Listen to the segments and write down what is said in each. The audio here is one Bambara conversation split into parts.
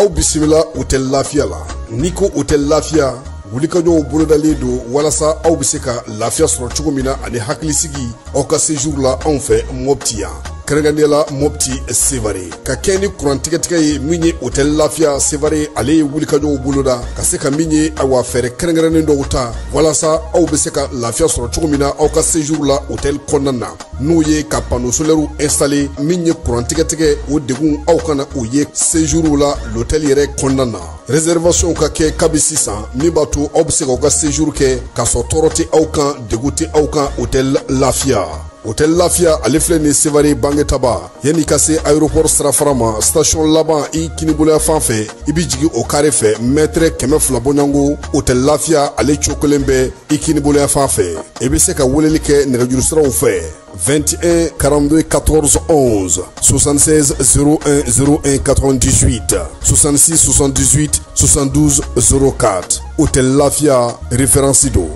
Aw bisimila Hôtel Lafiya la. N'i ko Hôtel Lafiya, wulikajɔw bolodalen don walasa aw bɛ se ka lafiya sɔrɔ cogo min na ani hakilisigi aw ka séjour la anw fɛ Mopti yan, kɛrɛnkɛrɛnnenya la Mopti Sevare. Ka kɛ ni kuran tigɛtigɛ ye, min ye Hôtel Lafiya Sevare, ale ye wulikajɔw boloda ka se ka min ye, ayiwa, fɛɛrɛ kɛrɛnkɛrɛnnen dɔw ta walasa aw bɛ se ka lafiya sɔrɔ cogo min na aw ka séjour la hôtel kɔnɔna na, n'o ye ka panneau solaire installé. Min ye kuran tigɛtigɛ, o degun aw kana o ye séjour la l'hôtel yɛrɛ kɔnɔna na. Réservation ka kɛ kabi sisan, min b'a to aw bɛ se k'aw ka séjour kɛ k'a sɔrɔ tɔɔrɔ tɛ aw kan, degun tɛ aw kan. Hôtel Lafiya, Hôtel Lafiya, ale filɛ nin Sevare Bangetaba, yanni ka se aéroport sirafara ma, station laban i kiniboloya fan fɛ, i bɛ jigin o carré fɛ, mètre 200 bɔɲɔgɔnko, Hôtel Lafiya ale cokolen bɛ i kiniboloya fan fɛ. I bɛ se ka weleli kɛ nɛgɛjuru siraw fɛ: 21 42 14 11, 76 01 01 98, 66 78 72 04. Hôtel Lafia, référence do.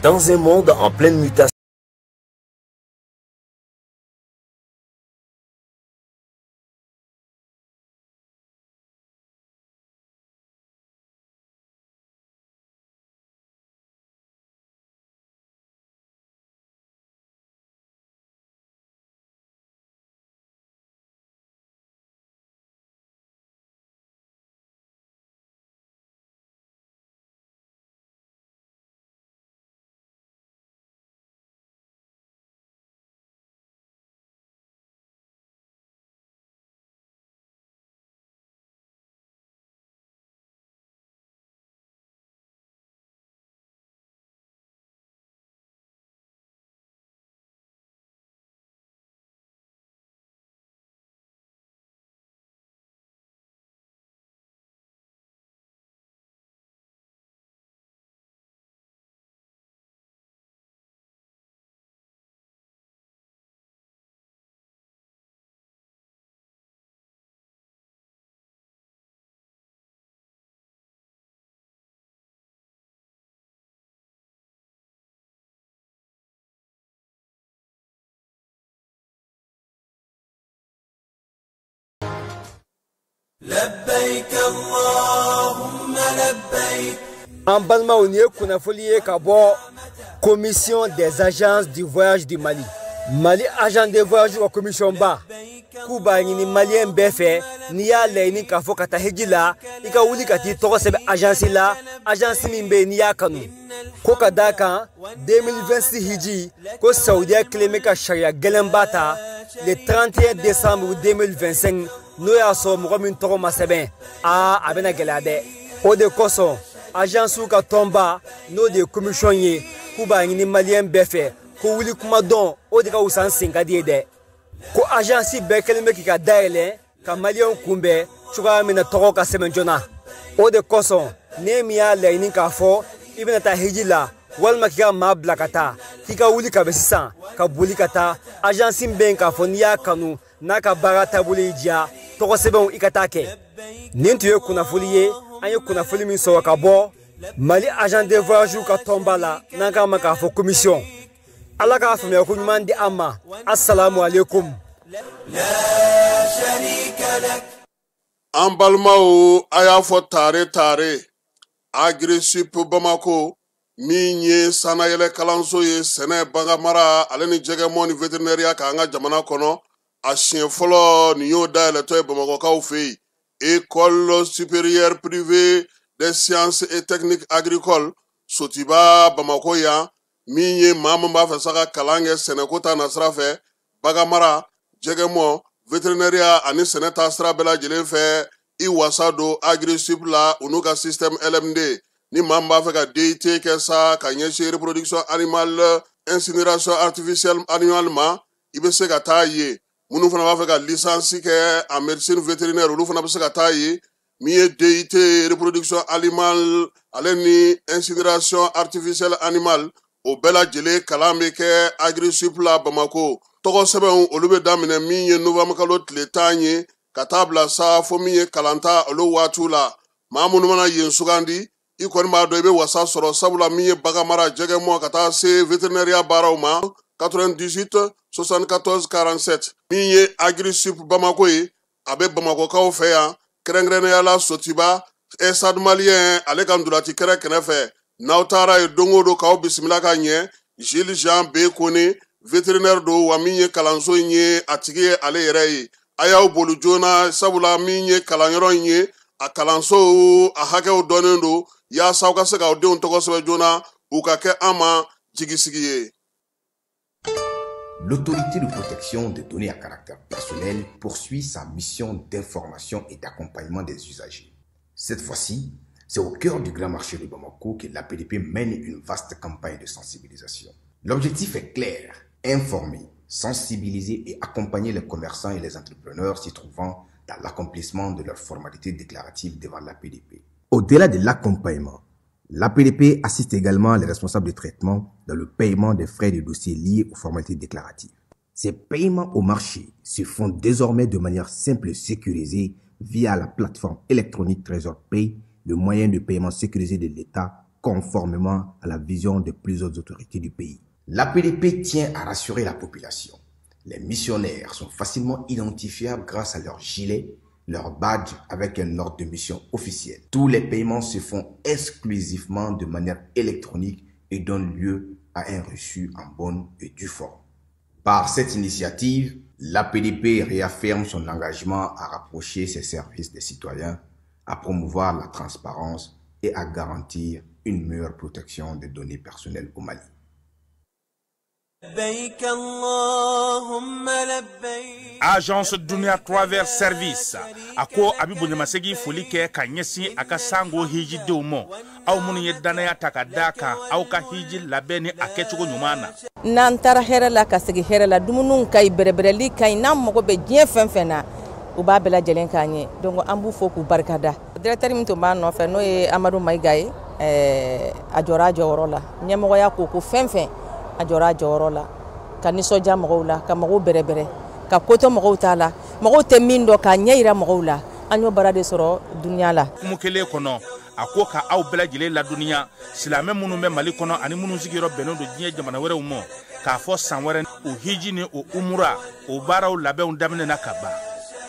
Dans un monde en pleine mutation, لبيك اللهم لبيك. An balimaw, nin ye kunnafoli ye ka bɔ Commission des agences du voyage du Mali. Mali agent de voyage ka commission ba k'u b'a ɲini Maliyɛn bɛɛ fɛ, n'i y'a laɲini k'a fɔ ka taa hiji la, i ka wuli ka t'i tɔgɔ sɛbɛn agence la, agence min bɛ yen n'i y'a kanu. Ko ka d'a kan 2026 hiji ko Saudiya kelen bɛ ka sariya gɛlɛnba ta le 31 décembre 2025, n'o y'a sɔrɔ mɔgɔ min tɔgɔ ma sɛbɛn, aa, a bɛna gɛlɛya dɛ. O de kosɔn agence ka tɔnba, n'o de ye commission ye, k'u b'a ɲini Maliyɛn bɛɛ fɛ ko wuli kuma dɔn, o de ka wusa n sen ka di ye dɛ. Ko agence bɛɛ kɛlen bɛ k'i ka dayɛlɛ ka Maliyɛnw kunbɛn cogoya min na tɔgɔ ka sɛbɛn joona. O de kosɔn ne min y'a laɲini k'a fɔ i bɛna taa hiji la walima k'i ka maa bila ka taa, k'i ka wuli ka bɛ sisan ka boli ka taa agence min bɛ yen k'a fɔ n'i y'a kanu, n'a ka baara taabolo y'i diya, tɔgɔ sɛbɛnw i ka taa kɛ. Nin tun ye kunnafoli ye, an ye kunnafoli min sɔrɔ ka bɔ Mali agent de voyage ka tɔnba la, n'an k'a ma k'a fɔ commission. Ala k'a faamuya ko ɲuman di an ma. Assalamu alaikum. لا شريك لك. An balimaw, a y'a fɔ tare tare, Agrisip Bamako, min ye sannayɛlɛ kalanso ye sɛnɛ, baganmara ale ni jɛgɛmɔ ni vétérinaire k'an ka jamana kɔnɔ, a siɲɛ fɔlɔ nin y'o dayɛlɛtɔ ye Bamakɔkaw fɛ yen. École supérieure privée des sciences et techniques agricoles Sotiba Bamako yan, min ye maa min b'a fɛ sa ka kalan kɛ sɛnɛko ta nasira fɛ, baganmara, jɛgɛmɔ, vétérinaire ani sɛnɛ ta sira bɛɛ lajɛlen fɛ, i wasa don Agrisip la, u n'u ka système LMD. Ni maa min b'a fɛ ka DUT kɛ sa ka ɲɛsin reproduction animale, incinération artificielle animale ma, i bɛ se ka taa yen. Minnu fana b'a fɛ ka licence kɛ en médecine vétérinaire, olu fana bɛ se ka taa yen. Min ye DUT reproduction animale ale ni incinération artificielle animale, o bɛɛ lajɛlen kalan bɛ kɛ Agrisip la Bamako. Tɔgɔ sɛbɛnw olu bɛ daminɛ min ye novembre kalo tile 10 ye ka taa bila sa fo min ye kalanta olu waatiw la. Maa minnu mana yen sugandi, i kɔni b'a dɔn i bɛ wasa sɔrɔ, sabula min ye baganmara, jɛgɛmɔ ka taa se vétérinaire baaraw ma. 98 74 47. Min ye Agri-Sup Bamako ye, a bɛ Bamakɔkaw fɛ yan, kɛrɛnkɛrɛnnenya la Sotiba Stade Malien ale ka ntolaci kɛrɛ kɛrɛfɛ. N'aw taara yen don o don k'aw bisimila ka ɲɛ. Gilles Jean B Kone vétérinaire don, wa min ye kalanso in ye a tigi ye ale yɛrɛ ye. A y'aw boli joona, sabula min ye kalanyɔrɔ in ye, a kalanso a hakɛw dɔnnen don, yaasa aw ka se k'aw denw tɔgɔ sɛbɛn joona, u ka kɛ an ma jigisigi ye. L'autorité de protection des données à caractère personnel poursuit sa mission d'information et d'accompagnement des usagers. Cette fois-ci, c'est au cœur du grand marché de Bamako que l'APDP mène une vaste campagne de sensibilisation. L'objectif est clair: informer, sensibiliser et accompagner les commerçants et les entrepreneurs s'y trouvant dans l'accomplissement de leurs formalités déclaratives devant l'APDP. Au-delà de l'accompagnement, l'APDP assiste également les responsables de traitement dans le paiement des frais de dossier liés aux formalités déclaratives. Ces paiements au marché se font désormais de manière simple et sécurisée via la plateforme électronique Trésor Pay, le moyen de paiement sécurisé de l'État conformément à la vision de plusieurs autorités du pays. L'APDP tient à rassurer la population. Les missionnaires sont facilement identifiables grâce à leur gilet, leur badge avec un ordre de mission officiel. Tous les paiements se font exclusivement de manière électronique et donnent lieu à un reçu en bonne et due forme. Par cette initiative, l'APDP réaffirme son engagement à rapprocher ses services des citoyens, à promouvoir la transparence et à garantir une meilleure protection des données personnelles au Mali. Agence Dunia Travel Service a ko a bɛ bonyamasegin foli kɛ ka ɲɛsin a ka sango hijidenw ma, aw minnu ye danaya ta ka d'a kan aw ka hiji labɛn ni a kɛcogo ɲuman na. N'an taara hɛrɛ la ka segin hɛrɛ la, dumuniw ka ɲi, bɛrɛbɛrɛli ka ɲi, n'an mago bɛ diɲɛ fɛn fɛn na, u b'a bɛɛ lajɛlen k'an ye. Donc an b'u fo k'u barikada. Directeur min tun b'an nɔfɛ, n'o ye Amadu Mayiga ye, a jɔra a jɔyɔrɔ la. Ɲɛmɔgɔya ko ko fɛn fɛn, a jɔra a jɔyɔrɔ la, ka nisɔndiya mɔgɔw la, ka mɔgɔw bɛrɛbɛrɛ, ka ko to mɔgɔw t'a la, mɔgɔw tɛ min dɔn k'a ɲɛ yira mɔgɔw la. An y'o baara de sɔrɔ dunuya la. Hukumu kelen kɔnɔ, a ko ka aw bɛɛ lajɛlen ladɔnniya, silamɛ minnu bɛ Mali kɔnɔ ani minnu sigiyɔrɔ bɛnnen don diɲɛ jamana wɛrɛw ma, k'a fɔ san wɛrɛ o hiji ni o umura o baaraw labɛnw daminɛna ka ban.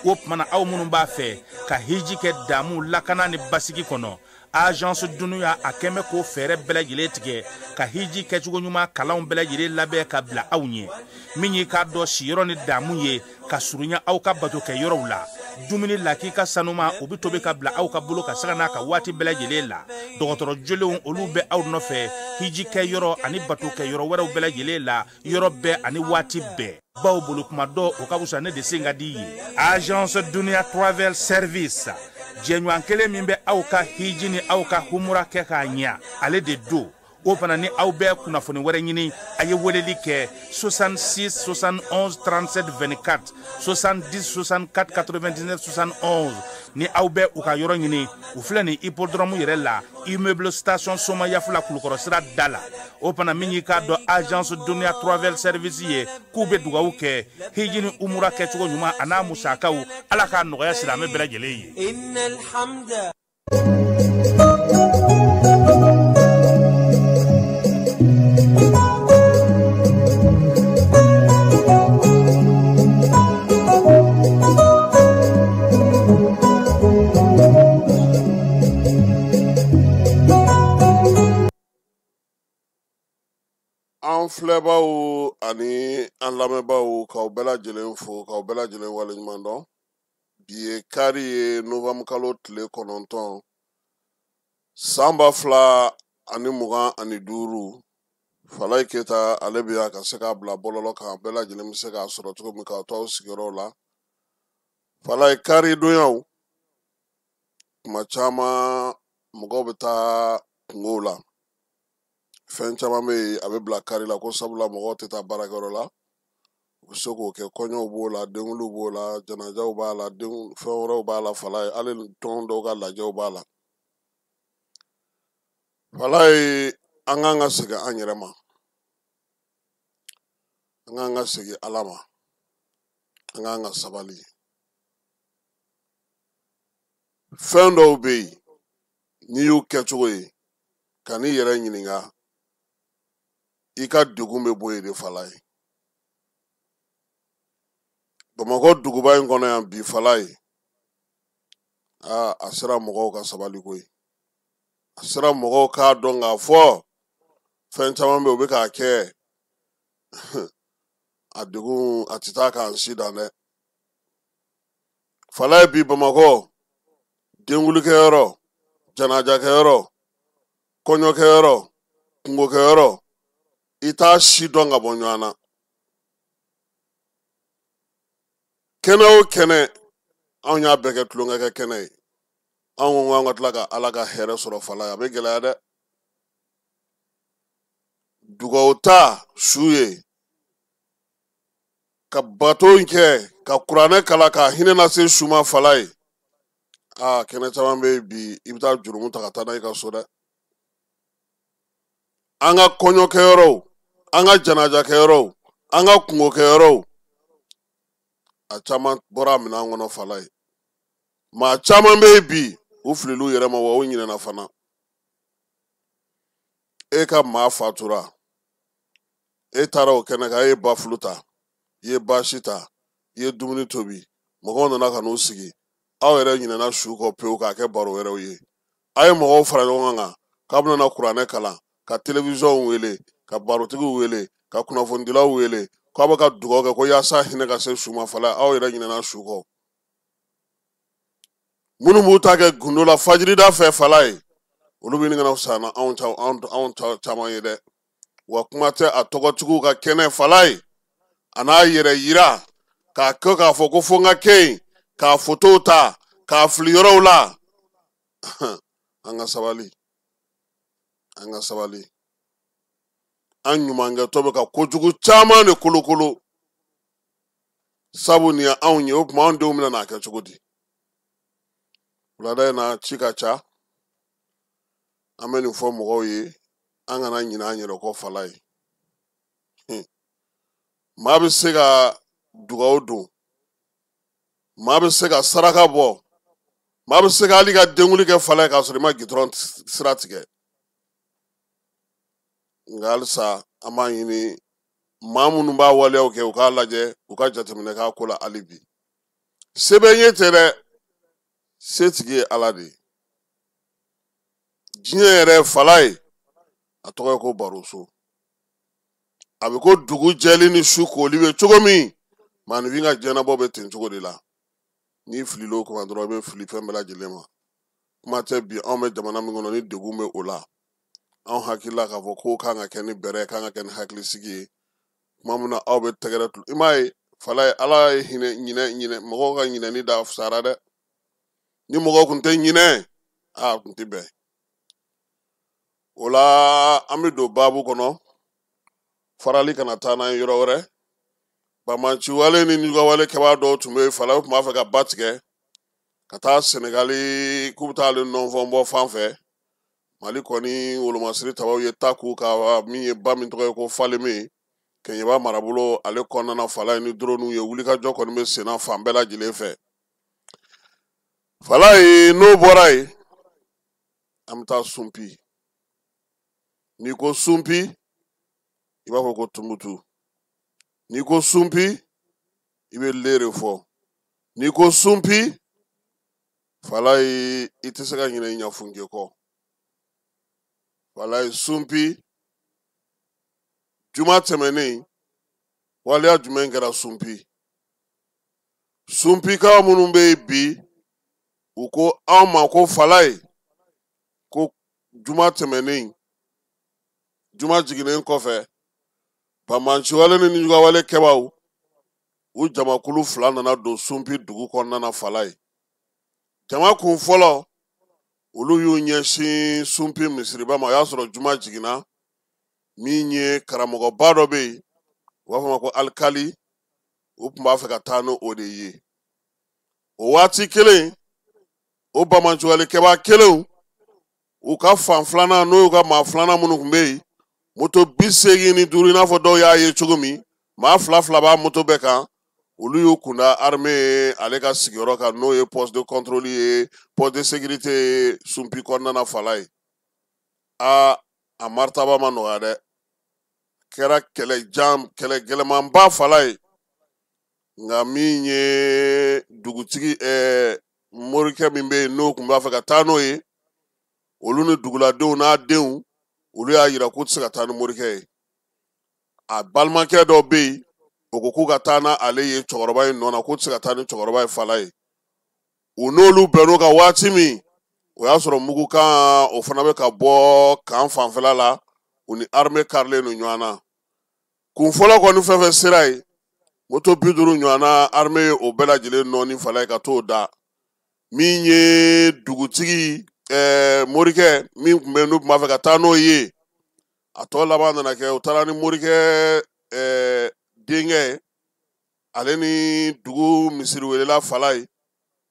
O tuma na, aw minnu b'a fɛ ka hiji kɛ damu, lakana ni basigi kɔnɔ, Agence Dunuya a kɛn bɛ k'o fɛɛrɛ bɛɛ lajɛlen tigɛ ka hiji kɛcogo ɲuman kalanw bɛɛ lajɛlen labɛn ka bila aw ɲɛ. Min y'i k'a dɔn siyɔrɔ ni damu ye ka surunya aw ka bato kɛ yɔrɔw la, dumuni lakika sanuma o bɛ tobi ka bila aw ka bolo ka saga n'a ka waati bɛɛ lajɛlen la. Dɔgɔtɔrɔ jolenw olu bɛ aw nɔfɛ hiji kɛ yɔrɔ ani bato kɛ yɔrɔ wɛrɛw bɛɛ lajɛlen la, yɔrɔ bɛɛ ani waati bɛɛ, baw bolo kuma dɔ o ka fisa ne de sen ka di ye. Agence Dunuya Travel Service, jɛɲɔgɔn kelen min bɛ aw ka hiji ni aw ka humura kɛ k'a ɲɛ, ale de don. O fana ni aw bɛ kunnafoni wɛrɛ ɲini, a ye weleli kɛ 66 71 37 24, 70 64 99 71. Ni aw bɛ u ka yɔrɔ ɲini, u filɛ nin hippodrome yɛrɛ la, immeuble station Somayafula, Kulukɔrɔ sira da la. O fana min y'i k'a dɔn Agence Dunuya Travel Service ye, k'u bɛ dugawu kɛ hiji ni umura kɛcogo ɲuman a n'a musakaw, Ala k'a nɔgɔya silamɛ bɛɛ lajɛlen ye. An filɛbaw ani an lamɛnbaw, k'aw bɛɛ lajɛlen fo, k'aw bɛɛ lajɛlen waleɲuman dɔn. Bi ye kari ye, nowanburu kalo tile 9, san 2025. Falayi Keyita ale bɛ yan ka se k'a bila bɔlɔlɔ kan, bɛɛ lajɛlen bɛ se k'a sɔrɔ cogo min k'a to aw sigiyɔrɔw la. Falayi, kari donyaw tuma caman mɔgɔw bɛ taa kungow la, fɛn caman bɛ yen a bɛ bila kari la, ko sabula mɔgɔw tɛ taa baarakɛyɔrɔ la, u bɛ se k'o kɛ. Kɔɲɔw b'o la, denkundiw b'o la, janajaw b'a la, den fɛn wɛrɛw b'a la. Falayi, hali tɔn dɔw ka lajɛw b'a la. Falayi, an kan ka segin an yɛrɛ ma, an kan ka segin Ala ma, an kan ka sabali. Fɛn dɔw bɛ yen, n'i y'u kɛcogo ye ka n'i yɛrɛ ɲininka, i ka degun bɛ bɔ yen de. Falayi. Bamakɔ duguba in kɔnɔ yan bi Falaye, aa a sera mɔgɔw ka sabali koyi. A sera mɔgɔw k'a dɔn k'a fɔ fɛn caman bɛ yen u bɛ k'a kɛ, a degun a tɛ taa k'an si dan dɛ. Falaye bi Bamakɔ denkulikɛyɔrɔ, janajakɛyɔrɔ, kɔɲɔkɛyɔrɔ, kungokɛyɔrɔ, i t'a si dɔn ka bɔ ɲɔgɔn na. Kɛnɛ o kɛnɛ, anw y'a bɛɛ kɛ tulonkɛkɛ kɛnɛ ye. Anw ko k'an ka tila ka Ala ka hɛrɛ sɔrɔ Falaye, a bɛ gɛlɛya dɛ. Dugawu ta su ye, ka bato kɛ, ka kuranɛ kalan, ka hinɛ lase su ma Falaye. Aa kɛnɛ caman bɛ yen bi, i bɛ taa jurumu ta ka taa n'a ye i ka so dɛ. An ka kɔɲɔkɛyɔrɔw, an ka janajakɛyɔrɔw, an ka kungokɛyɔrɔw, a caman bɔra a minɛn kɔnɔ Falaye. Maa caman bɛ yen bi, u filil'u yɛrɛ ma wa u ɲinɛna fana. E ka maa fatura, e taara o kɛnɛ kan, e ye bafulu ta, i ye baasi ta, i ye dumuni tobi, mɔgɔw nana ka n'u sigi, aw yɛrɛ ɲinɛna su kɔ pewu k'a kɛ baro wɛrɛw ye. A ye mɔgɔw fara ɲɔgɔn kan k'a bɛna na kuranɛ kalan, ka telewizɔnw wele, ka barotigiw wele, ka kunnafonidilaw wele, k'a bɛ ka dugawu kɛ ko yaasa hinɛ ka se su ma Falaye. Aw yɛrɛ ɲinɛna su kɔ. Minnu b'u ta kɛ gundo la fajirida fɛ Falaye, olu bɛ ɲini ka na fisaya na anw caman ye dɛ. Wa kuma tɛ a tɔgɔtigiw ka kɛnɛ Falaye, a n'a yɛrɛ yira k'a kɛ k'a fɔ ko fo n ka kɛ yen, k'a fotow ta, k'a fili yɔrɔw la. An ka sabali, an ka sabali. An ɲumankɛtɔ bɛ ka kojugu caman de kolokolo. Sabu nin ye anw ye, o tuma anw denw bɛna n'a kɛ cogo di? Wulada in na ci ka ca, an bɛ nin fɔ mɔgɔw ye, an kana ɲinɛ an yɛrɛ kɔ Falaye. Maa bɛ se ka dugawu don, maa bɛ se ka saraka bɔ, maa bɛ se ka hali ka denkuli kɛ Falaye k'a sɔrɔ i ma gitɔrɔn sira tigɛ. Nka halisa an b'a ɲini maa minnu b'a waleyaw kɛ, u k'a lajɛ, u ka jateminɛ k'a ko la hali bi. Se bɛ n ye tɛ dɛ, setigi ye Ala de ye. Diɲɛ yɛrɛ Falaye, a tɔgɔ ye ko baroso. A bɛ ko dugu jɛli ni su koli bɛ cogo min, maaninfin ka diɲɛnabɔ bɛ ten cogo de la. N'i filila o kuma dɔrɔn, i bɛ fili fɛn bɛɛ lajɛlen ma. Kuma tɛ bi anw bɛ jamana min kɔnɔ ni degun bɛ o la, anw hakili la k'a fɔ ko kan ka kɛ ni bɛrɛ, kan ka kɛ ni hakilisigi ye. Kuma min na aw bɛ tɛgɛrɛ tu, i m'a ye Falaye, Ala ye hinɛ ɲinɛ ɲinɛ mɔgɔw ka ɲinɛni da fisayara dɛ. Ni mɔgɔw kun tɛ ɲinɛ, a kun tɛ bɛn. O la an bɛ don baabu kɔnɔ, farali kana taa n'an ye yɔrɔ wɛrɛ. Banbaanciwale ni nugawale kɛbaa dɔw tun bɛ yen Falaye, u tun b'a fɛ ka ba tigɛ ka taa Senegali, k'u bɛ taa ale nɔnfɔnbɔ fan fɛ. Mali kɔni wolomasiri tabaw ye ta k'u ka min ye ba min tɔgɔ ye ko Faleme, Kɛɲɛba marabolo ale kɔnɔna na Falaye ni droniw ye wulikajɔ kɔni bɛ senna fan bɛɛ lajɛlen fɛ. Falaye n'o bɔra yen, an bɛ taa Sunpi. N'i ko Sunpi, i b'a fɔ ko Tumutu. N'i ko Sunpi, i bɛ Lere fɔ. N'i ko Sunpi, Falaye, i tɛ se ka ɲinɛ Ɲafunke kɔ. Falaye Sunpi, juma tɛmɛnen, waleya jumɛn kɛra Sunpi? Sunpikaw minnu bɛ yen bi, u ko anw ma ko Falaye, ko juma tɛmɛnen, juma jiginnen kɔfɛ, banbaanciwale ni nugawale kɛbaaw, u jamakulu fila nana don Sunpi dugu kɔnɔna na Falaye. Jama kun fɔlɔ, olu y'u ɲɛsin Sunpi misiriba ma. O y'a sɔrɔ juma jiginna, min ye karamɔgɔba dɔ bɛ yen, u b'a fɔ ma ko alikali, u tun b'a fɛ ka taa n'o de ye. O waati kelen, o banbaanciwalekɛbaa kelenw, u ka fan filanan, n'o y'u ka maa filanan minnu tun bɛ yen, moto 85, i n'a fɔ dɔw y'a ye cogo min, maa fila fila b'a moto bɛɛ kan, olu y'u kunda armée ale ka sigiyɔrɔ kan, n'o ye poste de contrôle ye, poste de sécurité ye Sunpi kɔnɔna na Falaye. Aa a maritaba ma nɔgɔya dɛ, kɛra kɛlɛ jan, kɛlɛ gɛlɛmanba Falaye. Nka min ye dugutigi morikɛ min bɛ yen n'o tun b'a fɛ ka taa n'o ye, olu ni duguladenw n'a denw, olu y'a yira k'u tɛ se ka taa ni morikɛ ye. A balimakɛ dɔ bɛ yen, o ko k'u ka taa n'ale ye cɛkɔrɔba in nɔ na, k'u tɛ se ka taa ni cɛkɔrɔba ye fala ye. U n'olu bɛnn'o kan waati min, o y'a sɔrɔ mugukan o fana bɛ ka bɔ kan fanfɛla la, u ni armée karilen don ɲɔgɔn na. Kun fɔlɔ kɔni fɛn fɛn sera yen, moto 50 ɲɔgɔn na, armée ye o bɛɛ lajɛlen nɔɔni fala ye ka t'o da. Min ye dugutigi morikɛ min tun bɛ yen n'u tun b'a fɛ ka taa n'o ye, a tɔ laban nana kɛ u taara ni morikɛ denkɛ ye, ale ni dugu misiriwelela fala ye,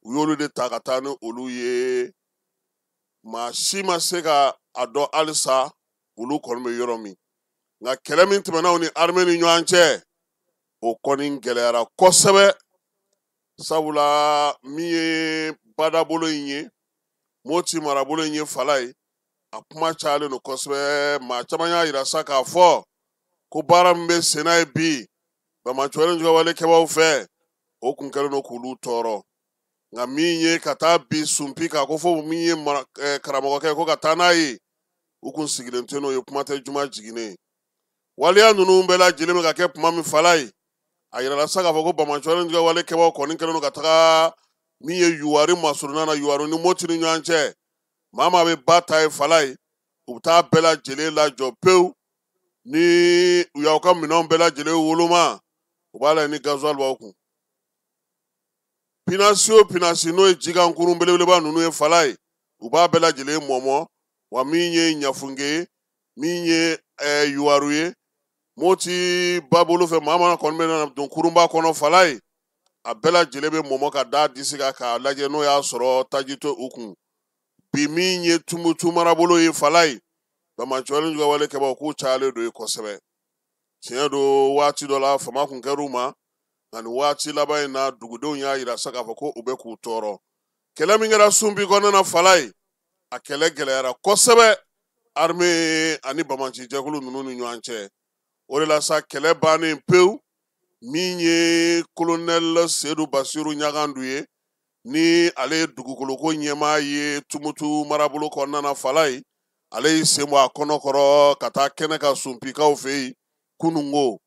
u y'olu de ta ka taa ni olu ye. Maa si ma se ka a dɔn halisa olu kɔni bɛ yɔrɔ min. Nka kɛlɛ min tɛmɛna u ni armée ni ɲɔgɔn cɛ, o kɔni gɛlɛyara kosɛbɛ, sabula min ye badabolo in ye, Moti marabolo in ye fala ye, a kuma cayalen don kosɛbɛ. Maa caman y'a yira sa k'a fɔ ko baara min bɛ senna ye bi banbaanciwale juguwale kɛbaaw fɛ, o kun kɛlen don k'olu tɔɔrɔ. Nka min ye ka taa bi Sunpi kan, ko fo min ye karamɔgɔkɛ ko ka taa n'a ye, u kun sigilen tɛ n'o ye, kuma tɛ juma jiginnen. Waleya ninnu bɛɛ lajɛlen bɛ ka kɛ tuma min fala ye, a yirala sa k'a fɔ ko banbaanciwale juguwale kɛbaaw kɔni kɛlen don ka taga min ye Yuwari masurunna na, Yuwari ni Moti ni ɲɔgɔn cɛ, maa maa bɛ ba ta ye fala ye, u bɛ taa bɛɛ lajɛlen lajɔ pewu. Ni u y'aw ka minɛnw bɛɛ lajɛlen woloma, u b'a lajɛ ni gasoil b'aw kun. Pinasi o pinasi, n'o ye jikankurun belebeleba ninnu ye fala ye, u b'a bɛɛ lajɛlen mɔmɔ. Wa min ye ɲafunke ye, min ye Yuwaru ye, Moti ba bolo fɛ, maa maa kɔni bɛ na don kurunba kɔnɔ fala ye, a bɛɛ lajɛlen bɛ mɔmɔ ka da disi kan k'a lajɛ n'o y'a sɔrɔ taji tɛ u kun. Bi min ye Tumutu marabolo ye fala ye, banbaanciwale juguwale kɛbaaw k'u cayalen don yen kosɛbɛ. Tiɲɛ don, waati dɔ la fama kun kɛr'u ma, nka nin waati laban in na, dugudenw y'a yira sa k'a fɔ ko u bɛ k'u tɔɔrɔ. Kɛlɛ min kɛra Sunpi kɔnɔna na fala ye, a kɛlɛ gɛlɛyara kosɛbɛ armée ani banbaanci jɛkulu ninnu ni ɲɔgɔn cɛ. O de la sa, kɛlɛ bannen pewu, min ye colonel Sedu Basiru Ɲagandu ye, ni ale ye dugukoloko ɲɛmaa ye Tumutu marabolo kɔnɔna na fala ye, ale y'i sen bɔ a kɔnɔ kɔrɔ ka taa kɛnɛ kan Sunpikaw fɛ yen kununko.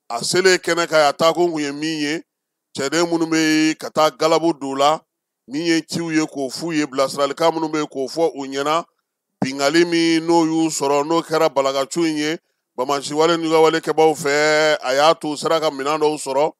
A selen kɛnɛ kan, a taakun kun ye min ye, cɛden minnu bɛ yen ka taa galabu don u la, min ye ciw ye k'o f'u ye, bilasiralikan minnu bɛ yen k'o fɔ u ɲɛna, bingali min n'o y'u sɔrɔ, n'o kɛra balakacu in ye banbaanciwale n'u kɛbaaw fɛ, a y'a to u sera ka minɛn dɔw sɔrɔ.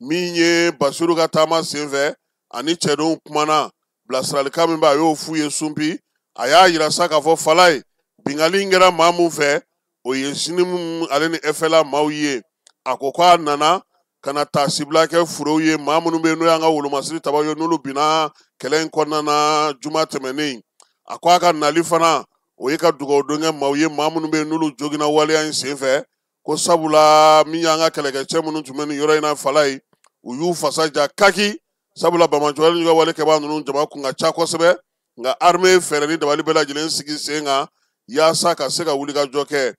Min ye Basiru ka taama senfɛ, ani cɛdenw kumana, bilasiralikan min bɛ, a y'o f'u ye Sunpi. A y'a yira sa k'a fɔ fala ye, bingali in kɛra maa mun fɛ, o ye JNIM ale ni FLA maaw ye. A ko k'a nana ka na taasibila kɛ furew ye, maa minnu bɛ yen n'o y'an ka wolomasiri tabaw ye, n'olu binna kɛlɛ in kɔnɔna na juma tɛmɛnen. A ko a ka nali fana, o ye ka dugawu don kɛ maaw ye, maa minnu bɛ yen n'olu joginna waleya in senfɛ, ko sabula min y'an ka kɛlɛkɛcɛ minnu tun bɛ nin yɔrɔ in na fala ye, u y'u fasa ja kaki, sabula banbaanciwale n'u ka wale kɛbaa ninnu jama kun ka ca kosɛbɛ. Nka armée fɛɛrɛ ni dabali bɛɛ lajɛlen sigi sen kan yaasa ka se ka wulikajɔ kɛ.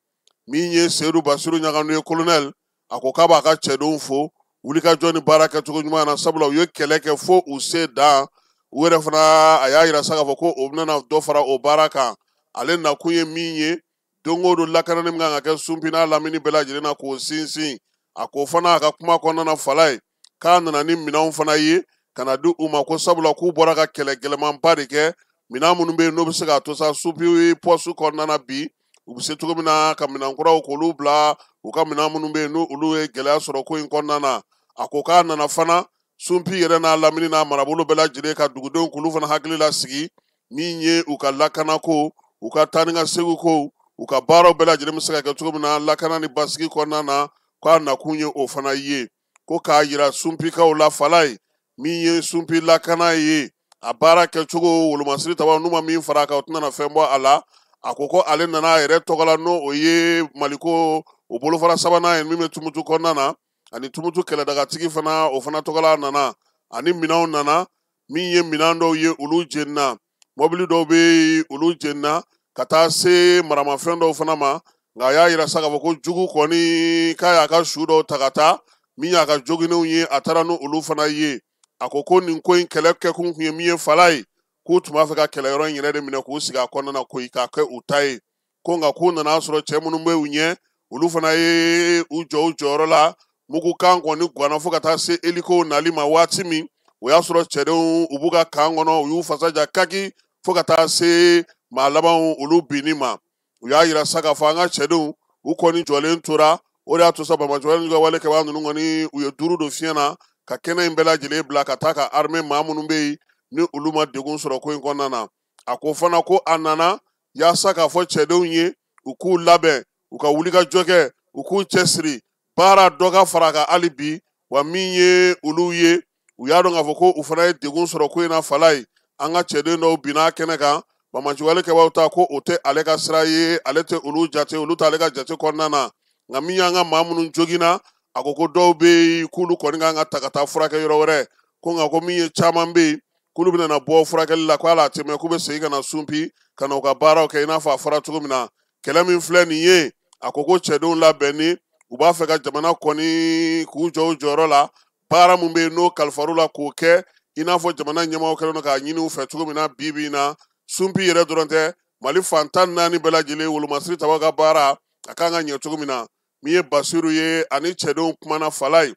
Min ye Sedu Basiru Ɲagandu ye, colonel, a ko k'a b'a ka cɛdenw fo wulikajɔ ni baara kɛcogo ɲuman na, sabula u ye kɛlɛ kɛ fo u se dan. U yɛrɛ fana, a y'a yira sa k'a fɔ ko o bɛna dɔ fara o baara kan. Ale nakun ye min ye, don o don lakanani min kan ka kɛ Sunpi n'a lamini bɛɛ lajɛlen na, k'o sinsin. A ko fana a ka kuma kɔnɔna na fala ye, k'a nana ni minɛnw fana ye ka na di u ma, ko sabula k'u bɔra ka kɛlɛ gɛlɛmanba de kɛ, minɛn minnu bɛ yen n'o bɛ se k'a to sa Sunpi poste kɔnɔna na bi, u bɛ se cogo min na ka minɛn kuraw k'olu bila u ka minɛn minnu bɛ yen n'olu ye gɛlɛya sɔrɔ ko in kɔnɔna na. A ko k'a nana fana Sunpi yɛrɛ n'a lamini n'a marabolo bɛɛ lajɛlen ka dugudenw k'olu fana hakili lasigi, min ye u ka lakanako, u ka taa ni ka segin ko, u ka baaraw bɛɛ lajɛlen bɛ se ka kɛ cogo min na lakana ni basigi kɔnɔna na, k'a nakun ye o fana ye. Ko k'a yira Sunpikaw la fala ye, min ye Sunpi lakana ye, a baara kɛcogo, wolomasiri tabaw n'u ma min fara a kan, u tɛna fɛn bɔ a la. A ko ko ale nana a yɛrɛ tɔgɔ la, n'o o ye Maliko o bolofara sabanan ye min bɛ Tumutu kɔnɔna na, ani Tumutu kɛlɛdagatigi fana, o fana tɔgɔ la a nana, ani minɛnw nana. Min ye minɛn dɔw ye, olu jenina, mɔbili dɔw bɛ yen, olu jenina, ka taa se maramafɛn dɔw fana ma. Nka a y'a yira sa k'a fɔ ko jugu kɔni k'a y'a ka su dɔw ta ka taa. Min y'a ka joginenw ye, a taara n'olu fana ye. A ko ko nin ko in kɛlɛ kɛkun tun ye min ye Falaye, k'u tun b'a fɛ ka kɛlɛyɔrɔ in yɛrɛ de minɛ k'u sigi a kɔnɔna na koyi, k'a kɛ u ta ye. Ko nka k'u nana sɔrɔ cɛ minnu bɛ u ɲɛ, olu fana ye u jɔ u jɔyɔrɔ la. Mugukan kɔni ganna fo ka taa se elikow nali ma. Waati min o y'a sɔrɔ cɛdenw u b'u ka kan kɔnɔ, u y'u fasa ja kaki fo ka taa se maa labanw olu binni ma. U y'a yira sa k'a fɔ an ka cɛdenw u kɔni jɔlen tora. O de y'a to sa banbaanciwale ka wale kɛbaa ninnu kɔni u ye duuru don fiɲɛ na ka kɛnɛ in bɛɛ lajɛlen bila ka taa ka armée maa minnu bɛ yen ni olu ma degun sɔrɔ ko in kɔnɔna na. A ko fana ko a nana yaasa k'a fɔ cɛdenw ye u k'u labɛn, u ka wuli ka jɔ kɛ, u k'u cɛsiri, baara dɔ ka fara a kan hali bi. Wa min ye olu ye, u y'a dɔn k'a fɔ ko u fana ye degun sɔrɔ ko in na Falaye. An ka cɛden dɔw binna kɛnɛ kan. Banbaanciwale kɛbaaw ta ko o tɛ ale ka sira ye, ale tɛ olu jate, olu t'ale ka jate kɔnɔna na. Nka min y'an ka maa minnu joginna, a ko ko dɔw bɛ yen k'olu kɔni kan ka ta ka taa furakɛ yɔrɔ wɛrɛ. Ko nka ko min ye caman bɛ yen k'olu bɛna na bɔ furakɛli la, ko hali a tɛ mɛn k'u bɛ segin ka na Sunpi ka na u ka baaraw kɛ i n'a fɔ a fɔra cogo min na. Kɛlɛ min filɛ nin ye, a ko ko cɛdenw labɛnni, u b'a fɛ ka jamana kɔni k'u jɔ u jɔyɔrɔ la. Baara min bɛ yen n'o kalifar'u la k'o kɛ i n'a fɔ jamana ɲɛmaaw kɛlen don k'a ɲini u fɛ cogo min na bi bi in na. Sunpi yɛrɛ dɔrɔn tɛ, Mali fan 14 bɛɛ lajɛlen wolomasiri tabaw ka baara a kan ka ɲɛ cogo min na. Min ye Basiru ye, ani cɛdenw kumana Falaye,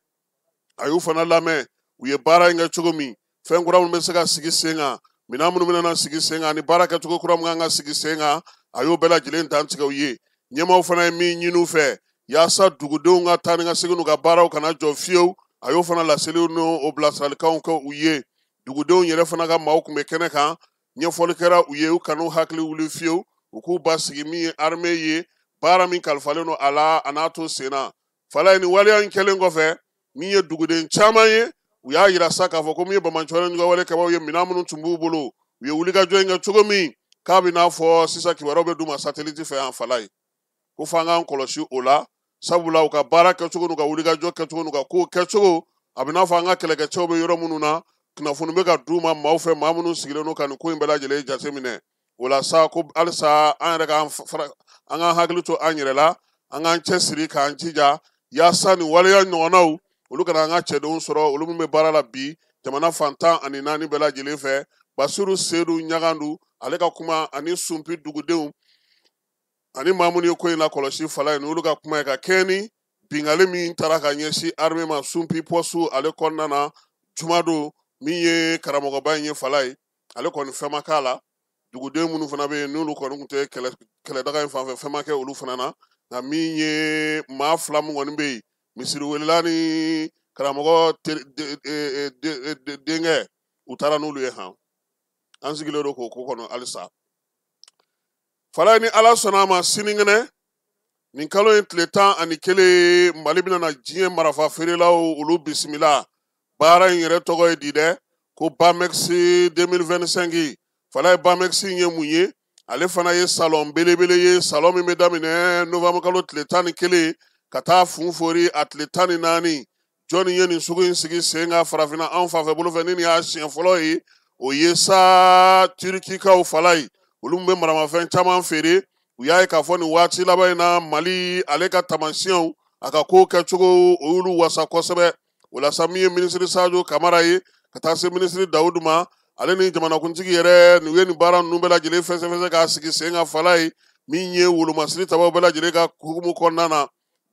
a y'u fana lamɛn u ye baara in kɛ cogo min, fɛn kura minnu bɛ se ka sigi sen kan, minɛn minnu bɛna sigi sen kan, ani baara kɛcogo kura min kan ka sigi sen kan, a y'o bɛɛ lajɛlen dantigɛ u ye. Ɲɛmaaw fana ye min ɲini u fɛ yaasa dugudenw ka taa ni ka segin n'u ka baaraw kana jɔ fiyewu, a y'o fana laseliw n'o bilasiralikanw kɛ u ye. Dugudenw yɛrɛ fana ka maaw tun bɛ kɛnɛ kan, ɲɛfɔli kɛra u ye u kan'u hakili wuli fiyewu, u k'u basigi min ye armée ye, baara min kalifalen don a la a n'a to sen na. Falaye, nin waleya in kɛlen kɔfɛ, min ye duguden caman ye, u y'a yira sa k'a fɔ ko min ye banbaanciwale wale kɛbaaw ye, minɛn minnu tun b'u bolo, u ye wulikajɔ in kɛ cogo min k'a bɛ n'a fɔ sisan kibaruyaw bɛ d'u ma satellite fɛ yan Falaye. Ko f'an k'an kɔlɔsi o la, sabula u ka baara kɛcogo n'u ka wulikajɔ kɛcogo n'u ka kow kɛcogo, a bɛ n'a fɔ an ka kɛlɛkɛcɛw bɛ yɔrɔ minnu na, kunnafoni bɛ ka d'u ma maaw fɛ, maa minnu sigilen don ka nin ko in bɛɛ lajɛlen jateminɛ. O la sa ko halisa an yɛrɛ k'an an k'an hakili to an yɛrɛ la, an k'an cɛsiri k'an jija yaasa nin waleya ɲɔgɔnnaw olu kana an ka cɛdenw sɔrɔ, olu min bɛ baara la bi jamana fan 14 bɛɛ lajɛlen fɛ. Basiru Sedu Ɲagandu ale ka kuma ani Sunpi dugudenw ani maa minnu ye ko in lakɔlɔsi Falaye, n'olu ka kuma ye ka kɛɲɛ ni bingali min taara ka ɲɛsin armée ma Sunpi pɔsu ale kɔnɔna na jumadon. Min ye karamɔgɔba in ye Falaye, ale kɔni fɛn ma k'a la. Duguden minnu fana bɛ yen n'olu kɔni tun tɛ kɛlɛdaga in fan fɛ, fɛn ma kɛ olu fana na. Nka min ye maa fila min kɔni bɛ yen, misiriwelela ni karamɔgɔ denkɛ, u taara n'olu ye han. An sigilen don k'o ko kɔnɔ halisa. Falaye, ni Ala sɔnna a ma, sinikɛnɛ nin kalo in tile 11, Mali bɛna na diɲɛ marafa feerelaw olu bisimila. Baara in yɛrɛ tɔgɔ ye di dɛ, ko Bamex 2025. Falaye, Bamex in ye mun ye? Ale fana ye salon belebele ye, salon min bɛ daminɛ novembre kalo tile 11 ka taa fun fori a tile 14. Jɔnni ye nin sugu in sigi sen kan farafinna anw fanfɛ bolo fɛ ni nin y'a siɲɛ fɔlɔ ye? O ye sa Turikikaw Falaye, olu bɛ maramafɛn caman feere. U y'a ye k'a fɔ nin waati laban in na, Mali ale ka taamasiyɛnw, a ka kow kɛcogo, o y'olu wasa kosɛbɛ. O la sa, min ye minisiri Sadio Kamara ye ka taa se minisiri Dawudu ma, ale ni jamanakuntigi yɛrɛ, nin ye nin baara ninnu bɛɛ lajɛlen fɛsɛfɛsɛ k'a sigi sen kan Falaye, min ye wolomasiri tabaw bɛɛ lajɛlen ka hukumu kɔnɔna na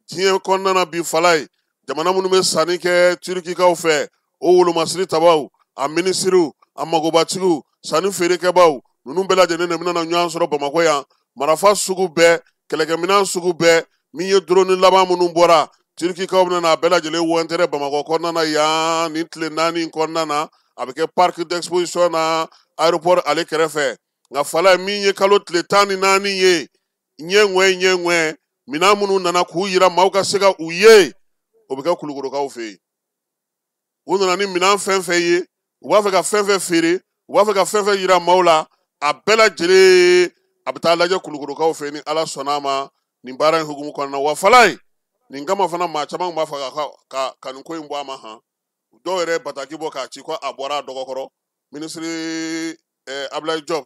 diɲɛ kɔnɔna na bi. Falaye, jamana minnu bɛ sanni kɛ Turikikaw fɛ, o wolomasiri tabaw, a minisiriw, a magobatigiw, sanni feerekɛbaw ninnu bɛɛ lajɛlen de bɛna na ɲɔgɔn sɔrɔ Bamakɔ yan. Marafa sugu bɛɛ, kɛlɛkɛminɛn sugu bɛɛ, min ye drone laban minnu bɔra, Turikikaw bɛna n'a bɛɛ lajɛlen wɔntɛrɛ Bamakɔ kɔnɔna na yan nin tile 4 in kɔnɔna na. A bɛ kɛ parc d'exposition na aéroport ale kɛrɛfɛ. Nka Falaye, min ye kalo tile 14 ye, ɲɛ ŋwɛ ɲɛ ŋwɛ, minɛn minnu nana k'u yira maaw ka se ka u ye, o bɛ kɛ Kulukorokaw fɛ yen. U nana ni minɛn fɛn fɛn ye, u b'a fɛ ka fɛn fɛn feere, u b'a fɛ ka fɛn fɛn yira maaw la, a bɛɛ lajɛlen a bɛ taa lajɛ Kulukorokaw fɛ ni Ala sɔnna a ma nin baara in hukumu kɔnɔna. Wa Falaye, nin kama fana maa caman b'a fɛ ka nin ko in bɔ a ma han. Dɔw yɛrɛ bataki bɔ k'a ci ko a bɔra a dɔgɔkɔrɔ. Minisiri Abdoulaye Diop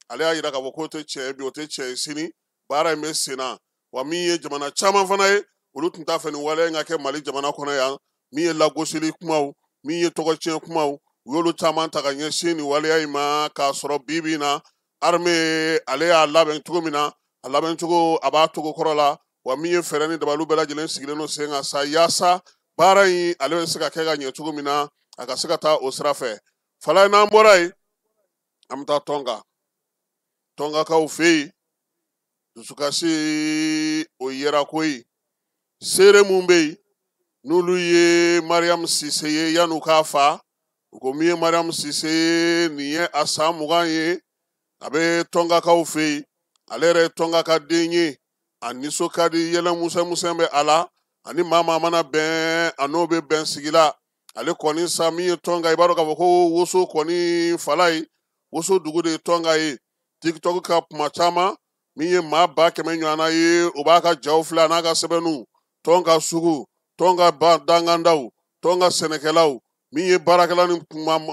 ale y'a yira k'a fɔ k'o tɛ tiɲɛ ye bi, o tɛ tiɲɛ ye sini, baara in bɛ sen na. Wa min ye jamana caman fana ye, olu tun t'a fɛ nin waleya in ka kɛ Mali jamana kɔnɔ yan. Min ye lagosili kumaw, min ye tɔgɔtiɲɛ kumaw, u y'olu caman ta ka ɲɛsin nin waleya in ma. K'a sɔrɔ bi bi in na, armée ale y'a labɛn cogo min na, a labɛn cogo a b'a togo kɔrɔ la, wa min ye fɛɛrɛ ni dabaliw bɛɛ lajɛlen sigilen don sen kan sa, yaasa baara in ale bɛ se ka kɛ ka ɲɛ cogo min na, a ka se ka taa o sira fɛ. Falaye, n'an bɔra yen, an bɛ taa Tɔnka. Tɔnkakaw fɛ yen, dusukasi o yera koyi. Seere mun bɛ yen n'olu ye Mariam Sise ye, yan'u k'a fa, u ko min ye Mariam Sise ye, nin ye a san 20 ye, a bɛ Tɔnkakaw fɛ yen. Ale yɛrɛ ye Tɔnka ka den ye, a nisɔn ka di, yɛlɛ musɛn musɛn bɛ a la, ani maa maa mana bɛn, a n'o bɛ bɛn sigi la. Ale kɔni sa, min ye Tɔnka, i b'a dɔn k'a fɔ ko woso kɔni fala ye, woso dugu de ye Tɔnka ye. TikTok ka kuma caman, min ye maa 100,000 ɲɔgɔnna ye, o b'a ka jaw filɛ a n'a ka sɛbɛnniw. Tɔnka sugu, Tɔnka ba dangandaw, Tɔnka sɛnɛkɛlaw, min ye baarakɛla ni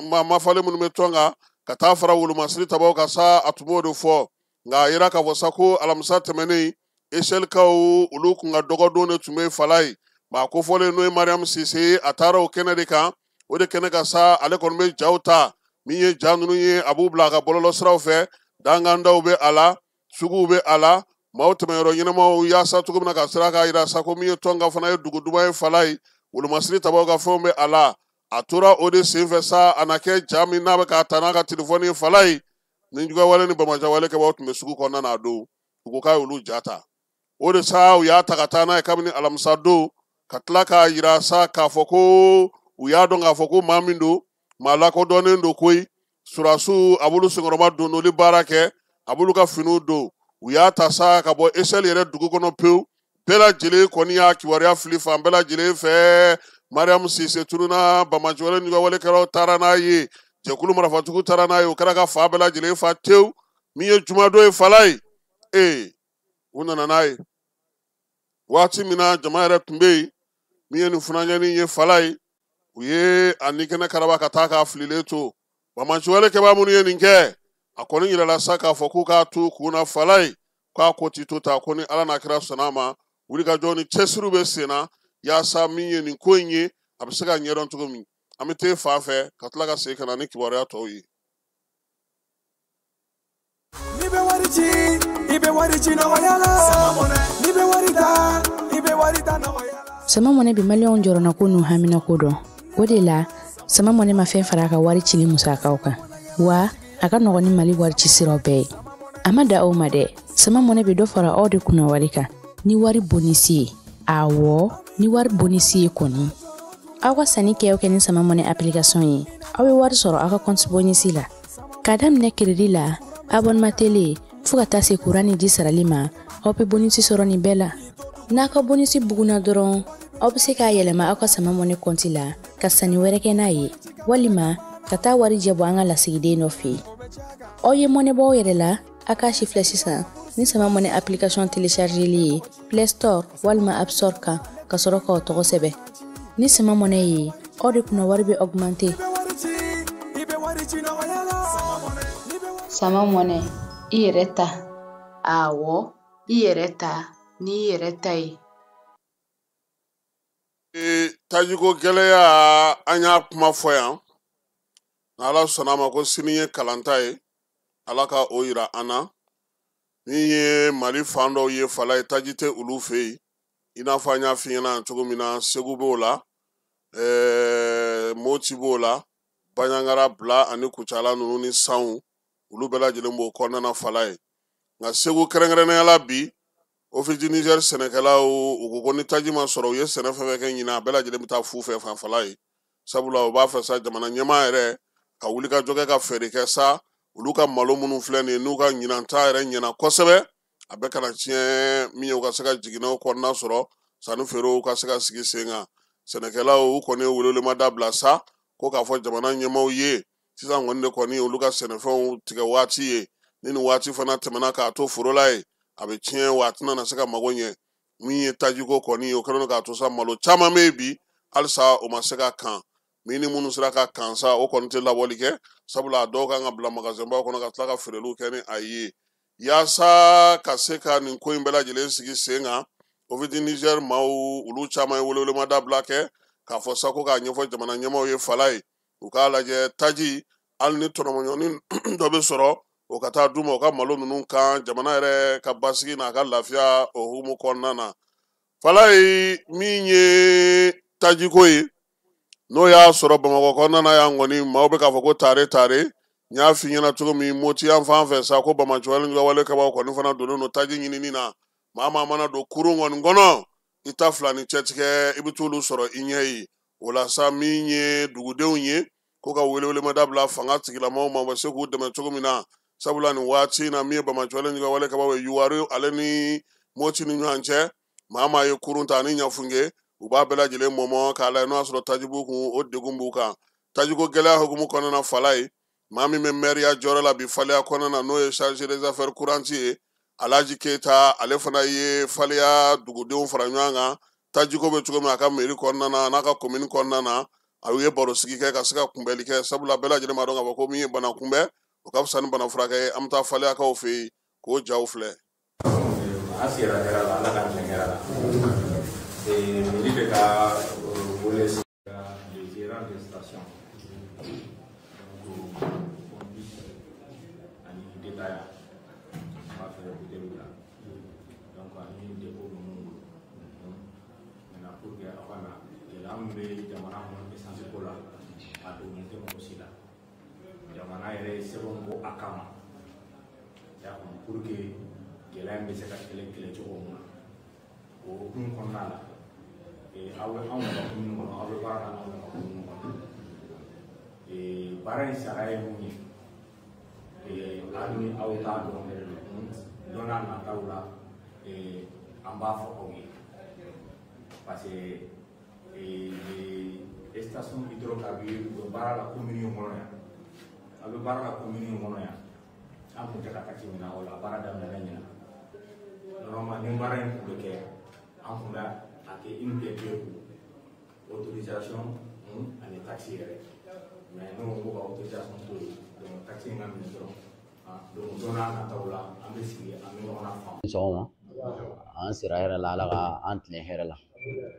maa mafalen minnu bɛ Tɔnka, ka taa fara wolomasiri tabaw kan sa, a tun b'o de fɔ. Nka a yira k'a fɔ sa ko alamisa tɛmɛnen, Echelkaw olu kun ka dɔgɔdon de tun bɛ fala ye. Maa kofɔlen n'o ye Mariam Sise ye, a taara o kɛnɛ de kan. O de kɛnɛ kan sa, ale kɔni bɛ jaw ta. Min ye ja ninnu ye, a b'u bila a ka bɔlɔlɔsiraw fɛ. Dangandaw bɛ a la, suguw bɛ a la, maaw tɛmɛyɔrɔ ɲɛnamaw, yaasa cogo min na ka sira k'a yira sa ko min ye Tɔnka fana ye dugu duman ye fala ye, wolomasiri tabaw ka fɛnw bɛ a la. A tora o de senfɛ sa, a na kɛ ja min n'a bɛ k'a ta n'a ka telefɔni ye fala ye, ni jugawale ni bamajawale kɛbaw tun bɛ sugu kɔnɔna na a don, u ko k'a y'olu ja ta. O de sa, u y'a ta ka taa n'a ye kabini alamisa don, ka tila k'a yira sa k'a fɔ ko u y'a dɔn k'a fɔ ko maa min don, maa lakodɔnnen don koyi. Surasiw a b'olu senkɔrɔma don n'olu baara kɛ, a b'olu ka finiw don. U y'a ta sa ka bɔ Echelle yɛrɛ dugu kɔnɔ pewu. Bɛɛ lajɛlen kɔni y'a kibaruya fili fan bɛɛ lajɛlen fɛ. Mariam Sise tununa, bamaciwale ni walekɛlaw taara n'a ye, jɛkulu marafatigiw taara n'a ye, o kɛra ka fa bɛɛ lajɛlen fa tewu. Min ye jumadon ye fala ye, ee, u nana n'a ye waati min na, jama yɛrɛ tun bɛ yen. Min ye nin funankɛnin ye fala ye, u ye a ni kɛnɛ karaba ka taa k'a fililen to. Bamaciwale kɛbaa minnu ye nin kɛ, a kɔni yirala sa k'a fɔ k'u k'a to kun na fala ye, k'a ko ti to ta, ko ni Ala n'a kira sɔnna a ma, wulikajɔ ni cɛsiriw bɛ sen na yaasa min ye nin ko in ye, a bɛ se ka ɲɛdɔn cogo min. An bɛ t'e fan fɛ ka tila ka segin ka na ni kibaruya tɔw ye. N'i bɛ wari ci, i bɛ wari ci nɔgɔya la. N'i bɛ wari ta, i bɛ wari ta nɔgɔya la. Sama Mɔnɛ bɛ maliyɛnw jɔrɔnako n'u haminako dɔn. O de la, Sama Mɔnɛ ma fɛn fara a ka wari cili musakaw kan, wa a ka nɔgɔn ni Mali wari ci siraw bɛɛ ye. A ma da aw ma dɛ, Sama Mɔnɛ bɛ dɔ fara aw de kunna wari kan ni wari bonisi ye. Awɔ, ni wari bonisi ye kɔni, aw ka sanni kɛ o kɛ ni Sama Mɔnɛ application ye, aw bɛ wari sɔrɔ aw ka compte bonisi la. K'a daminɛ crédit la, abonnement télé, fo ka taa se courant ni ji sarali ma, aw bɛ bonisi sɔrɔ nin bɛɛ la. N'a ka bonisi bugunna dɔrɔn, aw bɛ se k'a yɛlɛma aw ka Sama Mɔnɛ compte la ka sanni wɛrɛ kɛ n'a ye, walima ka taa wari jɛ bɔ an ka lasigiden dɔ fɛ yen. Aw ye mɔnɛ bɔ aw yɛrɛ la, a k'a si filɛ sisan ni Sama Mɔnɛ application téléchargeli ye Play Store walima App Store kan, ka sɔrɔ k'aw tɔgɔ sɛbɛn. Ni Sama Mɔnɛ ye, aw de kunna wari bɛ augmenter. Sama Mɔnɛ, i yɛrɛ ta. Awɔ, i yɛrɛ ta n'i yɛrɛ ta ye. Tajiko gɛlɛya, an y'a kuma fɔ yan. N'Ala sɔnna a ma, ko sini ye kalanta ye, Ala ka o yira an na. Min ye Mali fan dɔw ye fala ye, taji tɛ olu fɛ yen. I n'a fɔ an y'a f'i ɲɛna cogo min na, Segu b'o la, Moti b'o la, Baɲangara, Bila ani Kucala ninnu ni Sanw, olu bɛɛ lajɛlen b'o kɔnɔna na fala ye. Nka Segu kɛrɛnkɛrɛnnenya la bi, Office du Niger sɛnɛkɛlaw u ko ko ni taji ma sɔrɔ, u ye sɛnɛ fɛn fɛn kɛ ɲinan, a bɛɛ lajɛlen bɛ taa fu fɛ fan fala ye. Sabula u b'a fɛ sa jamana ɲɛmaa yɛrɛ ka wuli ka jɔ kɛ ka feere kɛ sa, olu ka malo minnu filɛ nin ye, n'u ka ɲinan ta yɛrɛ ɲɛna kosɛbɛ, a bɛɛ kana tiɲɛ. Min ye u ka se ka jiginɛw kɔnɔna sɔrɔ, sanni feerew ka se ka sigi sen kan. Sɛnɛkɛlaw u kɔni ye welewelema dabila sa ko k'a fɔ jamana ɲɛmaaw ye, sisan kɔni de kɔni olu ka sɛnɛfɛnw tigɛ waati ye. Ni nin waati fana tɛmɛna k'a to foro la yen, a bɛ tiɲɛ, wa a tɛna na se ka mago ɲɛ. Min ye tajiko kɔni ye, o kɛlen don k'a to sa malo caman bɛ yen bi, halisa o ma se ka kan. Min ni minnu sera ka kan sa, o kɔni tɛ labɔli kɛ, sabula a dɔw kan ka bila magasinbaw kɔnɔ ka tila ka feereliw kɛ ni a ye. Yaasa ka se ka nin ko in bɛɛ lajɛlen sigi sen kan, Office du Niger maaw olu caman ye welewelema dabila kɛ. K'a fɔ sa ko k'a ɲɛfɔ jamana ɲɛmaaw ye fala ye, u k'a lajɛ taji hali ni tɔnɔmɔɲɔni dɔ bɛ sɔrɔ o ka taa d'u ma u ka malo ninnu kan jamana yɛrɛ ka basigi n'a ka lafiya o hukumu kɔnɔna na. Fala ye min ye tajiko ye, n'o y'a sɔrɔ Bamakɔ kɔnɔna na yan kɔni maaw bɛ k'a fɔ ko tare tare. N y'a f'i ɲɛna cogo min Moti yan fan fɛ sa ko Bamakɔ wale kabaw kɔni fana donnen don taji ɲinini na. Maa maa mana don kurun kɔni kɔnɔ i ta fila ni cɛtigɛ i bɛ t'olu sɔrɔ i ɲɛ ye. O la sa min ye dugudenw ye ko ka welewelemada bila fanga tigilamɔgɔw ma u bɛ se k'u dɛmɛ cogo min na, sabula nin waati in na min ye Bamakɔ wale kabaw ye Yuwari ale ni Moti ni ɲɔgɔn cɛ, maa maa ye kurun ta ani ɲafunke u b'a bɛɛ lajɛlen mɔmɔ k'a lajɛ n'o y'a sɔrɔ taji b'u kun, o degun b'u kan. Tajiko gɛlɛya hukumu kɔnɔna na fala ye, maa min bɛ mɛriya jɔyɔrɔ la bi faleya kɔnɔna na n'o ye chargé des affaires courantes ye Alhaji Keyita, ale fana ye faleya dugudenw fara ɲɔgɔn kan tajiko bɛ cogo min a ka mairie kɔnɔna na n'a ka commune kɔnɔna na. A ye barosigi kɛ ka se ka kunbɛli kɛ, sabula bɛɛ lajɛlen b'a dɔn k'a fɔ ko min ye bana kunbɛn o ka fisa ni bana furakɛ ye. An bɛ taa faleyakaw fɛ yen k'o jaw filɛ. An sigira hɛrɛ la, Ala k'an tilen hɛrɛ la. Mairie bɛ ka wele les gérants des stations, donc pompiste ani détaillant, an b'a fɛ hôtel la, donc ani dépôt bɛ mun bolo. Maintenant pour que aw ka na gɛlɛya min bɛ jamana kɔnɔ essence ko la, a dogolen tɛ mɔgɔ si la. Jamana yɛrɛ ye sɛbɛn bɔ a kama, i y'a faamu, pour que gɛlɛya in bɛ se ka kɛlɛ kɛlɛ cogo min na. O hukumu kɔnɔna la, aw bɛ anw ka commune kɔnɔ, aw bɛ baara la anw ka commune kɔnɔ. Baara in sara ye mun ye, hali ni aw t'a dɔn, don n'a nataw la an b'a fɔ aw ye, parce que les stations hydrocarbures u bɛ baara la commune in kɔnɔ yan, aw bɛ baara la commune in kɔnɔ yan. An kun tɛ ka taxe minɛ aw la, baara daminɛna ɲina. Normalement ni baara in kun bɛ kɛ, an kun bɛ a kɛ une pierre deux coups, autorisation ani taxe yɛrɛ. Mais n'o ko ka autorisation to yen, donc taxe in ka minɛ dɔrɔn. Donc don n'a nataw la an bɛ sigi an bɛ ɲɔgɔn na faamu. Sɔgɔma, an sera hɛrɛ la, Ala ka an tilen hɛrɛ la.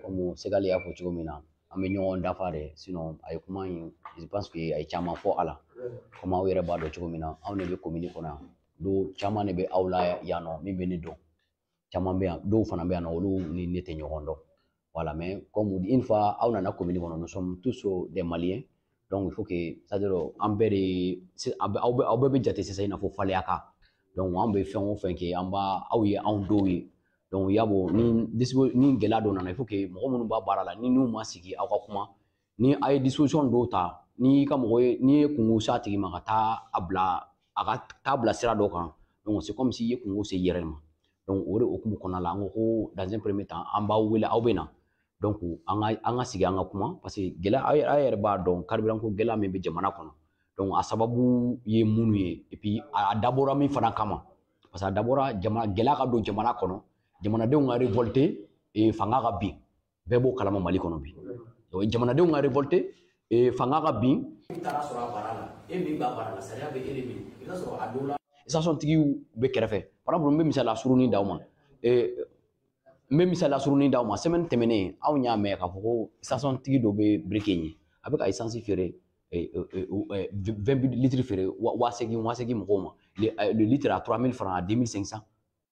Komi Segali y'a fɔ cogo min na, an bɛ ɲɔgɔn dafa de, sinon a ye kuma in, je pense que a ye caman fɔ a la. Komi aw yɛrɛ b'a dɔn cogo min na, anw de bɛ commune kɔnɔ yan, dɔw caman de bɛ aw la yan nɔ min bɛ ne dɔn, caman bɛ yan, dɔw fana bɛ yan nɔ olu ni ne tɛ ɲɔgɔn dɔn. Voilà, mais comme une fois aw nana commune kɔnɔ, nous sommes tous des Maliens, donc il faut que, c'est-à-dire an bɛɛ de, aw bɛɛ bɛ jate sisan i n'a fɔ faleyaka. Donc an bɛ fɛn o fɛn kɛ, an b'a aw ye anw dɔw ye. Donc i y'a bɔ ni gɛlɛya dɔ nana, il faut que mɔgɔ minnu b'a baara la ni n'u ma sigi aw ka kuma, ni a ye disposition dɔw ta, n'i ka mɔgɔ ye, n'i ye kungo s'a tigi ma ka taa a bila a ka taa bila sira dɔ kan, donc c'est comme si i ye kungo se i yɛrɛ ma. Donc o de hukumu kɔnɔna la, an ko ko dans un premier temps an b'aw wele, aw bɛ na, donc an ka sigi an ka kuma, parce que gɛlɛya aw yɛrɛ b'a dɔn carburant ko gɛlɛya min bɛ jamana kɔnɔ, donc a sababu ye minnu ye, et puis a dabɔra min fana kama, parce que a dabɔra jamana gɛlɛya ka don jamana kɔnɔ, jamanadenw ka révolter et fanga ka bin, bɛɛ b'o kalama Mali kɔnɔ bi. Donc jamanadenw ka révolter et fanga ka bin. I taara sɔrɔ a baara la, e min b'a baara la, sariya bɛ e de minɛ, i bɛ taa sɔrɔ a dɔw la station tigiw bɛ kɛrɛfɛ. Par exemple, n bɛ misaliya surunin d'aw ma, n bɛ misaliya surunin d'aw ma, semaine tɛmɛnen anw y'a mɛn k'a fɔ ko station tigi dɔ bɛ briquet ɲɛ, a bɛ ka essence feere 20 litres feere 8000 mɔgɔw ma, le litre à 3000 francs à 2500.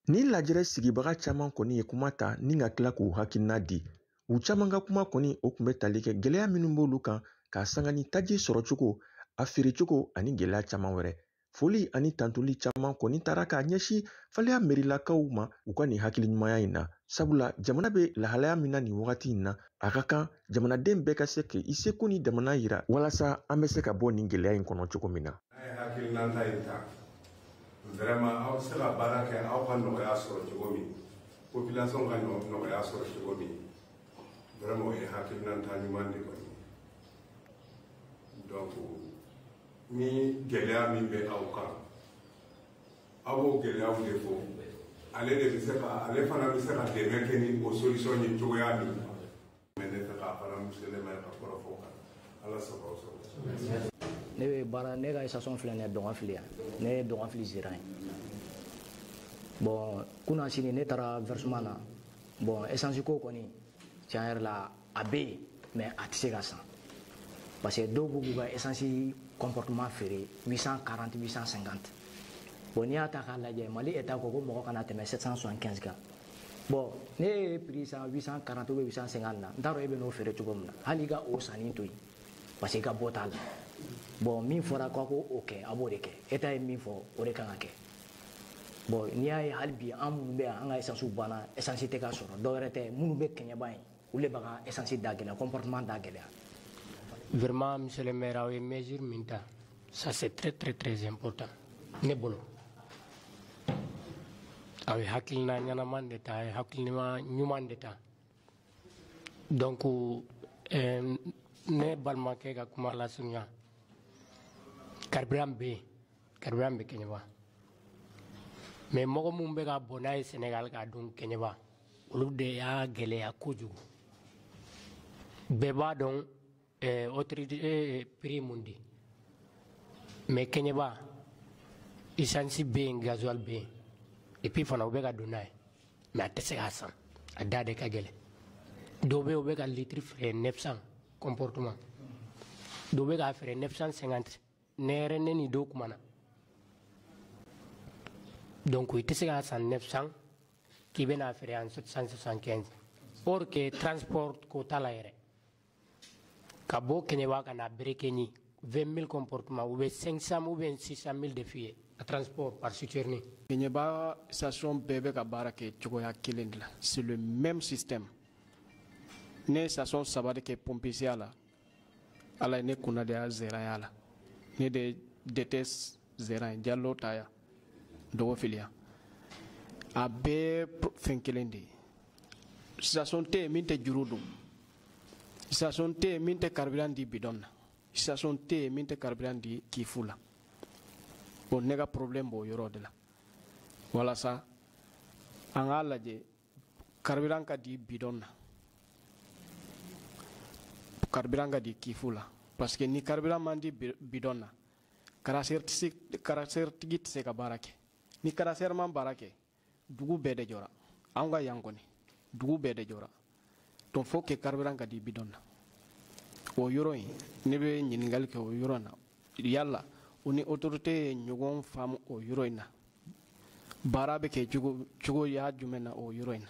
Ni lajɛrɛ sigibaga caman kɔni ye kuma ta ni ka tila k'u hakilina di, u caman ka kuma kɔni o tun bɛ tali kɛ gɛlɛya minnu b'olu kan k'a sanga ni taji sɔrɔcogo, a feerecogo ani gɛlɛya caman wɛrɛ. Foli ani tantoli caman kɔni taara k'a ɲɛsin faleya merilakaw ma u ka nin hakili ɲumanya in na, sabula jamana bɛ lahalaya min na nin wagati in na, a ka kan jamanaden bɛɛ ka se k'i seko ni jamana yira walasa an bɛ se ka bɔ nin gɛlɛya in kɔnɔ cogo min na. An ye hakilinata in ta, vraiment aw bɛ se ka baara kɛ aw ka nɔgɔya sɔrɔ cogo min, population ka nɔgɔya sɔrɔ cogo min, vraiment o ye hakilinata ɲuman de kɔni ye. Donc ni gɛlɛya min bɛ aw kan, aw b'o gɛlɛyaw de fɔ, ale de bɛ se ka, ale fana bɛ se ka dɛmɛ kɛ ni o solution ye cogoya min. Mais ne fɛ k'a fana musolema ka kɔrɔfɔ kan, Ala sago aw sago. Ne bɛ baara, ne ka station filɛ nin ye Dɔgɔnfili yan, ne ye Dɔgɔnfili gérant ye. Bon, kunna sini ne taara versement na, bon essence ko kɔni tiɲɛ yɛrɛ la a bɛ yen, mais a tɛ se ka san parce que dɔw b'u k'u ka essence comportement feere 840 850. Bon, n'i y'a ta k'a lajɛ, Mali État ko ko mɔgɔ kana tɛmɛ 775 kan. Bon, ne ye prix san 840 ou 850 na, n t'a dɔn e bɛ n'o feere cogo min na, hali i ka o sanni to yen parce que i ka bɔ t'a la. Bon, min fɔra k'a ko o kɛ, a b'o de kɛ. État ye min fɔ, o de kan ka kɛ. Bon, n'i y'a ye hali bi an minnu bɛ yan, an ka essence banna, essence tɛ ka sɔrɔ, dɔwɛrɛ tɛ, minnu bɛ Kɛɲɛba yen, olu de b'a ka essence da gɛlɛya, comportement da gɛlɛya. Vraiment, monsieur le maire, aw ye mesure min ta, ça c'est très très très important ne bolo. Aw ye hakilina ɲɛnaman de ta, a ye hakilina ɲuman de ta. Donc ne balimakɛ ka kuma lasurunya, carburant bɛ yen, carburant bɛ Kɛɲɛba, mais mɔgɔ mun bɛ ka bɔ n'a ye Sénégal k'a dun Kɛɲɛba, olu de y'a gɛlɛya kojugu. Bɛɛ b'a dɔn autorité prix mun di, mais Kɛɲɛba essence bɛ yen, gasoil bɛ yen, et puis fana u bɛ ka don n'a ye, mais a tɛ se k'a san, a da de ka gɛlɛn. Dɔw bɛ yen, u bɛ ka litre feere 900 comportement, dɔw bɛ k'a feere 950. Ne yɛrɛ, ne ni dɔw kumana. Donc i tɛ se k'a san 900 k'i bɛna feere en 775, or que transport ko t'a la yɛrɛ. Ka bɔ Kɛɲɛba ka na Berekeɲi, 20 000 comportement, u bɛ 500 ou bien 600 000 de f'i ye a transport par citerne. Kɛɲɛba station bɛɛ bɛ ka baara kɛ cogoya kelen de la, c'est le même système. Ne ye station saba de kɛ pompisiya la, Ala ye ne kunna de y'a zeraya la. Ne de DT zeran ye, Jalo ta yan, Dɔgɔfiliya, a bɛɛ fɛn kelen de ye. Station tɛ yen min tɛ juru don, station tɛ yen min tɛ carburant di bidon na, station tɛ yen min tɛ carburant di kifu la. Bon, ne ka problème b'o yɔrɔ de la, walasa an k'a lajɛ carburant ka di bidon na, carburant ka di kifu la, parce que ni carburant man di bidon na, karasɛri tigi tɛ se ka baara kɛ. Ni karasɛri man baara kɛ, dugu bɛɛ de jɔra. Anw ka yan kɔni, dugu bɛɛ de jɔra. Donc faut que carburant ka di bidon na. O yɔrɔ in, ne bɛ ɲininkali kɛ o yɔrɔ na, yala o ni autorité ye ɲɔgɔn faamu o yɔrɔ in na, baara bɛ kɛ cogoya jumɛn na o yɔrɔ in na,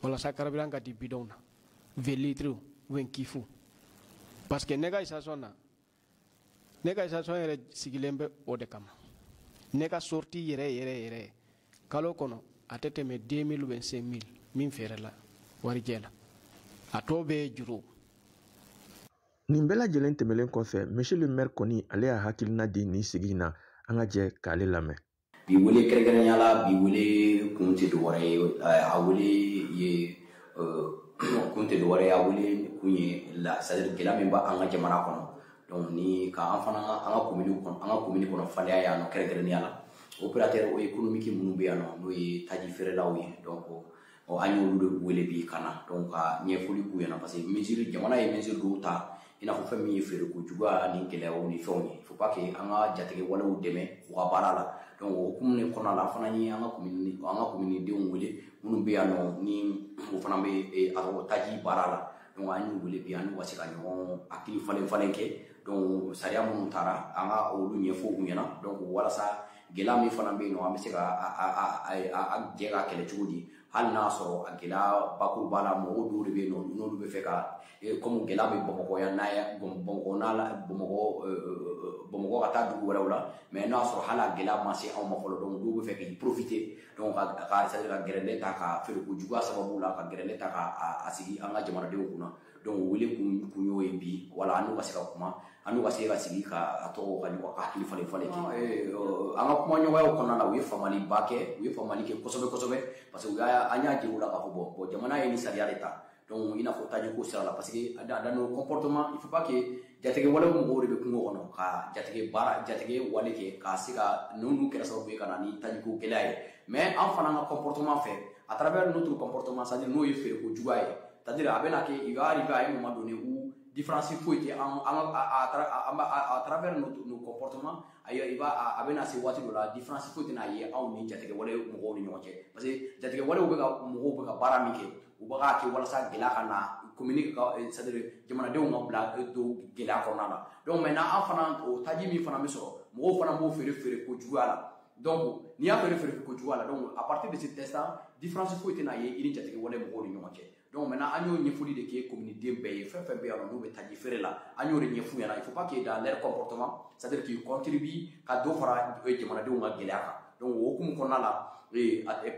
walasa carburant ka di bidon na, 20 litres ou bien kifu. Parce que ne ka station na, ne ka station yɛrɛ sigilen bɛ o de kama. Ne ka sortie yɛrɛ yɛrɛ yɛrɛ kalo kɔnɔ, a tɛ tɛmɛ 2000 ou bien 5000 min feere la warijɛ la, a tɔ bɛɛ ye juru. Nin bɛɛ lajɛlen tɛmɛlen kɔfɛ, monsieur le maire kɔni, ale y'a hakilina di nin sigi in na, an ka jɛ k'ale lamɛn. Bi wele kɛrɛnkɛrɛnnenya la, bi wele kun tɛ dɔwɛrɛ ye, a wele ye kun tɛ dɔwɛrɛ ye, a wele kun ye la, c'est à dire gɛlɛya min b'an ka jamana kɔnɔ. Donc ni ka an fana an ka commune kɔnɔ, an ka commune kɔnɔ fadenya yan nɔ, kɛrɛnkɛrɛnnenya la opérateur économique minnu bɛ yan nɔ, n'o ye taji feerelaw ye. Donc an y'olu de wele bi ka na, donc ka ɲɛfɔli k'u ɲɛna, parce que mesure, jamana ye mesure dɔw ta, i n'a fɔ fɛn min ye feereko juguya ni gɛlɛyaw ni fɛnw ye. Il faut pas que an ka jatigɛ walew dɛmɛ u ka baara la. Donc o hukumu de kɔnɔna la, an fana ye an ka commune denw wele minnu bɛ yan nɔ, ni o fana bɛ a tɔgɔ taji baara la. Donc an y'u wele bi, an n'u ka se ka ɲɔgɔn hakili falen falen kɛ. Donc sariya minnu taara, an ka olu ɲɛfɔ u ɲɛna. Donc walasa gɛlɛya min fana bɛ yen nɔ, an bɛ se ka a jɛ ka kɛlɛ cogo di, hali n'a sɔrɔ a gɛlɛya bakuruba la, mɔgɔw dɔw de bɛ yen nɔ n'olu bɛ fɛ ka komi gɛlɛya bɛ Bamakɔ yan, n'a ye Bamakɔ n'a la Bamakɔ ka taa dugu wɛrɛw la, mais n'a sɔrɔ hali a gɛlɛya ma se anw ma fɔlɔ. Donc dɔw bɛ fɛ k'i profiter, donc ka c'est à dire ka gɛrɛndɛ ta ka feereko juguya sababu la, ka gɛrɛndɛ ta ka a sigi an ka jamanadenw kunna. Donc wele kun y'o ye bi, wala an n'u ka se ka kuma, an n'u ka se ka sigi ka a tɔgɔ ka ɲɔgɔn ka hakili falen falen kɛ. An ka kumaɲɔgɔnyaw kɔnɔna la, u ye faamaliba kɛ, u ye faamali kɛ kosɛbɛ kosɛbɛ, parce que an y'a jira u la k'a fɔ bon jamana ye nin sariya de ta. Donc i n'a fɔ tajiko sira la, parce que dans nos comportements, il faut pas que jatigɛ wale mɔgɔw de bɛ kungo kɔnɔ ka jatigɛ baara, jatigɛ wale kɛ ka se ka ninnu kɛra sababu ye ka na ni tajiko gɛlɛya ye. Mais an fana ka comportement fɛ, à travers notre comportement, c'est à dire n'o ye feereko juguya ye, c'est à dire a bɛna kɛ, il va arriver à un moment donné où différence foyi tɛ an à travers nos comportements, il va a bɛna se waati dɔ la, différence foyi tɛna ye anw ni jatigɛ wale mɔgɔw ni ɲɔgɔn cɛ, parce que jatigɛ walew bɛ ka mɔgɔw bɛ ka baara min kɛ, u bɛ k'a kɛ walasa gɛlɛya ka na commune ka, c'est-à-dire jamanadenw ka bila don gɛlɛya kɔnɔna la. Donc maintenant an fana o taji min fana bɛ sɔrɔ, mɔgɔw fana b'o feere kojuguya la. Donc n'i y'a feere kojuguya la, donc à partir de cet instant différence foyi tɛna ye i ni jatigɛ wale mɔgɔw ni ɲɔgɔn cɛ. Donc maintenant an y'o ɲɛfɔli de kɛ commune den bɛɛ ye, fɛn fɛn bɛ yan nɔ n'u bɛ taji feere la, an y'o de ɲɛf'u ɲɛna. Il faut pas que dans leur comportement, c'est-à-dire qu'ils contribuent ka dɔ fara jamanadenw ka gɛlɛya kan. Donc o hukumu kɔnɔna la,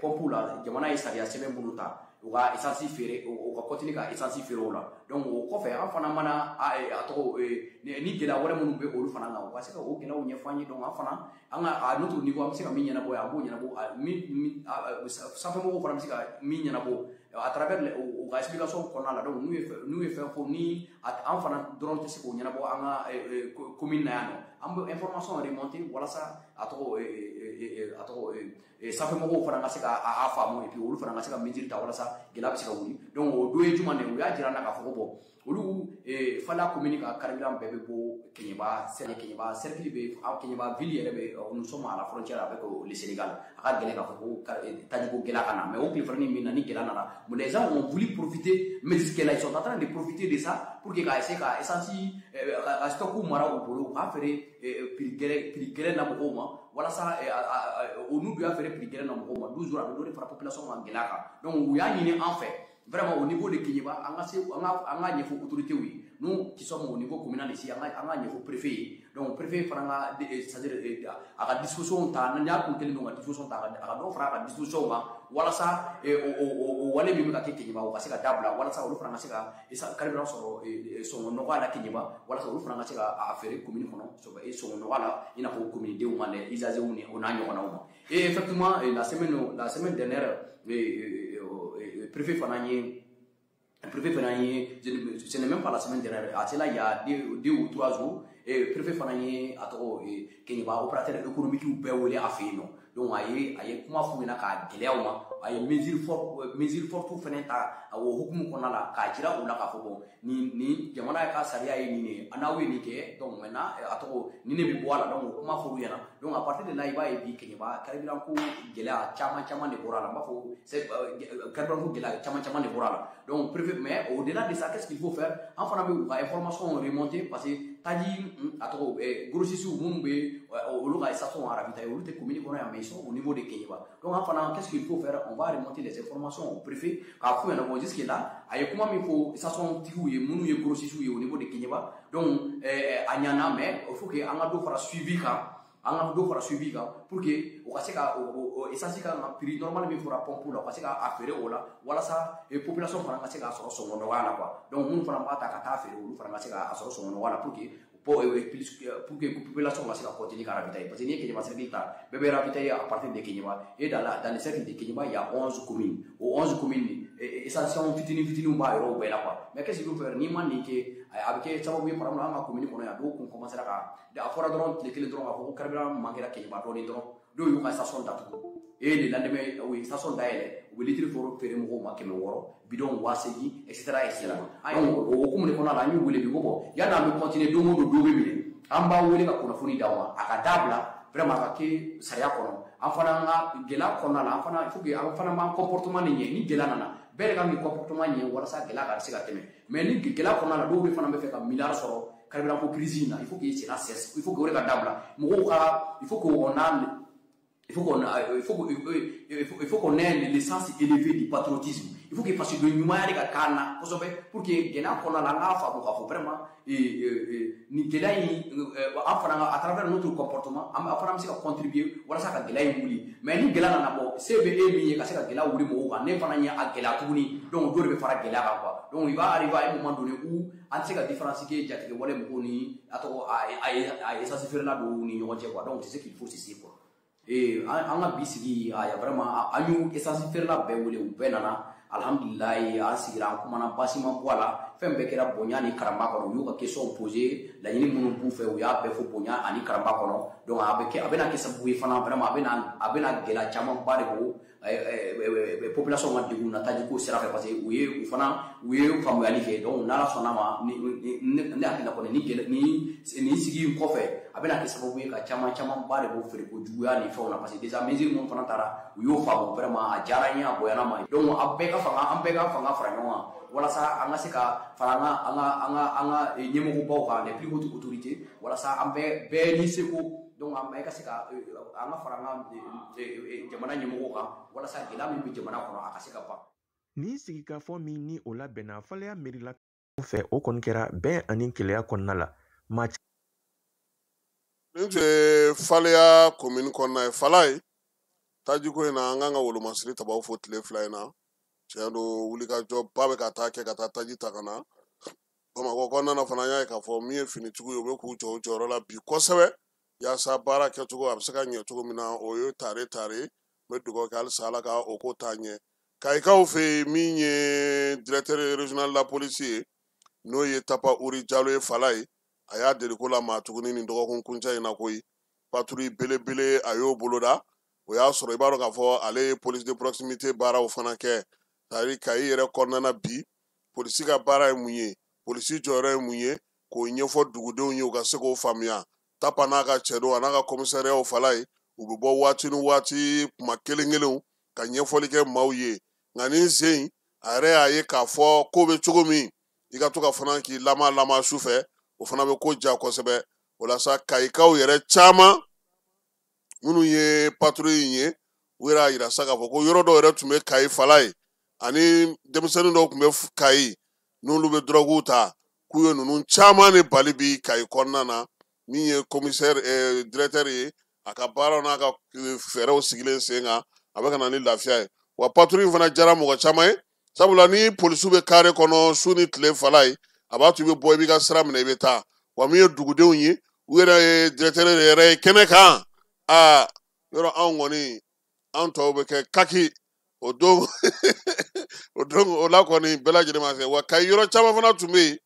pompe la, jamana ye sariya sɛbɛn minnu ta, u ka essence feere, u ka continuer ka essence feere o la. Donc o kɔfɛ an fana mana a tɔgɔ ni gɛlɛya wɛrɛ minnu bɛ olu fana kan, u ka se ka o gɛlɛyaw ɲɛfɔ an ye. Donc an fana an ka à notre niveau an bɛ se ka min ɲɛnabɔ, an b'o ɲɛnabɔ, min sanfɛmɔgɔw fana bɛ se ka min ɲɛnabɔ à travers u ka explication kɔnɔna la. Donc n'u ye fɛn fɔ ni an fana dɔrɔn tɛ se k'o ɲɛnabɔ an ka commune na yan nɔ, an bɛ information remonter walasa a tɔgɔ sanfɛmɔgɔw fana ka se ka a faamu, et puis olu fana ka se ka mesure ta walasa gɛlɛya bɛ se ka wuli. Donc o dɔ ye jumɛn de ye, u y'a jira an na k'a fɔ ko bon olu Faléa commune ka carburant bɛɛ bɛ bɔ Keɲeba, Keɲeba cercle bɛ, Keɲeba ville yɛrɛ bɛ, nous sommes à la frontière avec le Sénégal. A ka gɛlɛn k'a fɔ ko tajiko gɛlɛya ka na, mais o tile filanin min na ni gɛlɛya nana, les gens ont voulu profiter, mais jusque là ils sont en train de profiter de ça pour que ka essayer ka essence ka stock mara u bolo, u k'a feere prix gɛlɛn na mɔgɔw ma, walasa o n'u y'a feere prix gɛlɛn na mɔgɔw ma 12 jours, a bɛ dɔ de fara population ka gɛlɛya kan. Donc u y'a ɲini an fɛ vraiment au niveau de Keɲeba, an ka se an ka ɲɛfɔ autorités ye, nous qui sommes au niveau communal ici, an ka ɲɛfɔ préfet ye. Donc préfet fana ka, c'est-à-dire a ka disposition ta, n'a kun kɛlen don ka disposition ta, a ka dɔ fara a ka disposition kan walasa o wale min bɛ ka kɛ Keɲeba o ka se ka dabila, walasa olu fana ka se ka carburant sɔrɔ sɔngɔ nɔgɔya la Keɲeba, walasa olu fana ka se ka a feere commune kɔnɔ sɔngɔ nɔgɔya la, i n'a fɔ commune denw ma, les usagers ni o n'a ɲɔgɔnnaw ma. Et effectivement la semaine dernière, préfet fana ye, ce n'est même pas la semaine dernière, à cela il y a 2 ou 3 jours, et préfet fana ye a tɔgɔ Keɲeba opérateur économique bɛɛ wele a fɛ yen nɔ. Donc a ye kuma f'u ɲɛna k'a gɛlɛya u ma, a ye mesure forte fana ta o hukumu kɔnɔna la k'a jira u la k'a fɔ bon nin jamana ka sariya ye nin de ye, n'aw ye nin kɛ, donc maintenant a tɔgɔ nin de bɛ bɔ a la. Donc o kuma fɔr'u ɲɛna. Donc à partir de là i b'a ye bi Keɲeba carburant ko gɛlɛya caman de bɔra a la, n b'a fɔ carburant ko gɛlɛya caman de bɔra a la. Donc préfet, mais au-delà de ça, qu'est-ce qu'il faut faire? An fana bɛ u ka information remonter, parce que taji a tɔgɔ grossistes minnu bɛ olu ka station ravitailler, olu tɛ commune kɔnɔ yan, mais ils sont au niveau de Keɲeba. Donc an fana, qu'est-ce qu'il faut faire? On va remonter les informations au préfet k'a f'u ɲɛna bon jusque là a ye kuma min fɔ station tigiw ye minnu ye grossistes ye au niveau de Keɲeba. Donc a ɲana, mais il faut que an ka dɔ fara suivi kan, pour que u ka se ka essence kan ka prix normal min fɔra pompe la, u ka se ka a feere o la, walasa population fana ka se k'a sɔrɔ sɔngɔ nɔgɔya la quoi. Donc minnu fana b'a ta ka taa feere, olu fana ka se k'a sɔrɔ sɔngɔ nɔgɔya la pour que population ka se ka continuer ka ravitailler. Parce que n'i ye Keɲeba cercle ta, bɛɛ bɛ ravitailler à partir de Keɲeba, et dans le cercle de Keɲeba il y a 11 communes. O 11 communes station fitinin b'a yɔrɔw bɛɛ la quoi. Mais qu'est-ce qu'il faut faire? N'i ma nin kɛ, a bɛ kɛ sababu ye, par exemple an ka commune kɔnɔ yan, dɔw kun commencera ka a fɔra dɔrɔn tile kelen dɔrɔn k'a fɔ ko carburant manquera Keɲeba dɔɔnin dɔrɔn, dɔw y'u ka station datugu, et le lendemain u ye station dayɛlɛ, u bɛ litre feere mɔgɔw ma 600, bidon 8000, etc etc. Donc o hukumu de kɔnɔna la, an y'u wele bi ko bon yanni an bɛ continuer, don o don dɔ bɛ minɛ, an b'a wele ka kunnafoni d'aw ma, a ka dabila vraiment, a ka kɛ sariya kɔnɔ. An fana ka gɛlɛya kɔnɔna la, an fana il faut que an fana b'an comportement de ɲɛ. Ni gɛlɛya nana, bɛɛ de kan k'i comportement ɲɛ walasa gɛlɛya ka se ka tɛmɛ. Mais ni gɛlɛya kɔnɔna la, dɔw bɛ fana bɛ fɛ ka milliard sɔrɔ carburant ko crise in na, il faut que cela cesse, il faut que o de ka dabila. Mɔgɔw ka, il faut qu'on a il faut qu'on ait l'essence élevée du patriotisme. Il faut que faso de ɲumanya de ka k'an na kosɛbɛ pour que gɛlɛya kɔnɔna la, an k'a faamu k'a fɔ vraiment nin gɛlɛya in, an fana à travers notre comportement, an fana bɛ se ka contribuer walasa ka gɛlɛya in wuli. Mais ni gɛlɛya nana bɔ, se bɛ e min ye ka se ka gɛlɛya wuli mɔgɔw kan, ne fana ye a gɛlɛya tuguni, donc dɔ de bɛ fara gɛlɛya kan quoi. Donc il va arriver à un moment donné où an tɛ se ka différence kɛ jatigɛ wale mɔgɔw ni a tɔgɔ a essence feerela dɔw ni ɲɔgɔn cɛ quoi. Donc c'est ce qu'il faut cesser quoi. Et an ka bi sigi, a vraiment an y'u essence feerela bɛɛ wele, u bɛɛ nana, alhamdulilayi, an sigira, an kumana, baasi ma bɔ a la, fɛn bɛɛ kɛra bonya ni karama kɔnɔ. U y'u ka question poser, laɲini minnu b'u fɛ, u y'a bɛɛ fɔ bonya ani karama kɔnɔ. Donc a bɛ kɛ, a bɛna kɛ sababu ye fana vraiment, a bɛna gɛlɛya camanba de bɔ population ka degun na tajiko sira fɛ, parce que u ye u fana u ye faamuyali kɛ. Donc n'Ala sɔnna ma, ni ne hakili la kɔni, ni nin sigi in kɔfɛ, a bɛna kɛ sababu ye ka caman camanba de bɔ feereko juguya ni fɛnw na, parce que déjà mesure minnu fana taara, u y'o faamu. Vraiment, a diyara n ye, a bonyana ma. Donc a bɛɛ ka fanga, an bɛɛ ka fanga fara ɲɔgɔn kan walasa an ka se ka fara an ka an ka an ka an ka ɲɛmɔgɔbaw kan, les plus hautes autorités, walasa an bɛɛ bɛɛ ni seko. Donc an bɛɛ ka se ka an ka fara an ka jamana ɲɛmɔgɔw kan walasa gɛlɛya min bɛ jamana kɔnɔ, a ka se ka ban. Nin sigikafɔ min ni o labɛnna Faleya miirila fɛ, o kɔni kɛra bɛn ani keleya kɔnɔna la. Maa Nin tun ye Faleya commune kɔnɔna ye. Falaye, tajiko in na, an kan ka wolomasiri tabaw fo tile 2 in na. Tiɲɛ don, wulikajɔba bɛ ka taa kɛ ka taa taji ta ka na Bamakɔ kɔnɔna na fana. An y'a ye k'a fɔ min ye finitigiw ye, u bɛ k'u jɔ u jɔyɔrɔ la bi kosɛbɛ, yaasa baara kɛcogo a bɛ se ka ɲɛ cogo min na. O ye tare tare. N bɛ dugawu kɛ halisa, Ala ka o ko taa ɲɛ. Kayikaw fɛ yen, min ye directeur régional de la police ye, n'o ye Tapa Uri Jalo ye, Falaye, a y'a deliko la maa tuguni nin dɔgɔkun kuncɛ in na koyi. Patrouille belebele, a y'o boloda. O y'a sɔrɔ i b'a dɔn k'a fɔ ale ye police de proximité baaraw fana kɛ, c'est-à-dire Kayi yɛrɛ kɔnɔna na bi, polisi ka baara ye mun ye, polisi jɔyɔrɔ ye mun ye, k'o ɲɛfɔ dugudenw ye, u ka se k'o faamuya. Tapa n'a ka cɛdenw a n'a ka commissariat Falaye, u bɛ bɔ waati ni waati, kuma kelen kelenw, ka ɲɛfɔli kɛ maaw ye. Nka nin sen, a yɛrɛ y'a ye k'a fɔ ko bɛ cogo min, i ka to ka fana k'i lama lama su fɛ, o fana bɛ ko ja kosɛbɛ. O la sa, Kayikaw yɛrɛ caman minnu ye patrouille in ye, u yɛrɛ y'a yira sa k'a fɔ ko yɔrɔ dɔw yɛrɛ tun bɛ Kayi, Falaye, ani denmisɛnnin dɔw tun bɛ Kayi n'olu bɛ dɔrɔguw ta, k'u ye ninnu caman de bali bi Kayi kɔnɔna na. Min ye commissaire directeur ye, a ka baaraw n'a ka fɛɛrɛw sigilen sen kan, a bɛ ka na ni lafiya ye. Wa patrouille in fana diyara mɔgɔ caman ye, sabula ni polisiw bɛ carré kɔnɔ su ni tile, Falaye, a b'a to i bɛ bɔ, i b'i ka sira minɛ, i bɛ taa. Wa min ye dugudenw ye, u yɛrɛ ye directeur yɛrɛ ye kɛnɛ kan. Aa, yɔrɔ anw kɔni, an tɔw bɛ kɛ kaki o don, o don o la kɔni, bɛɛ lajɛlen ma kɛ. Wa Kayi yɔrɔ caman fana tun bɛ yen,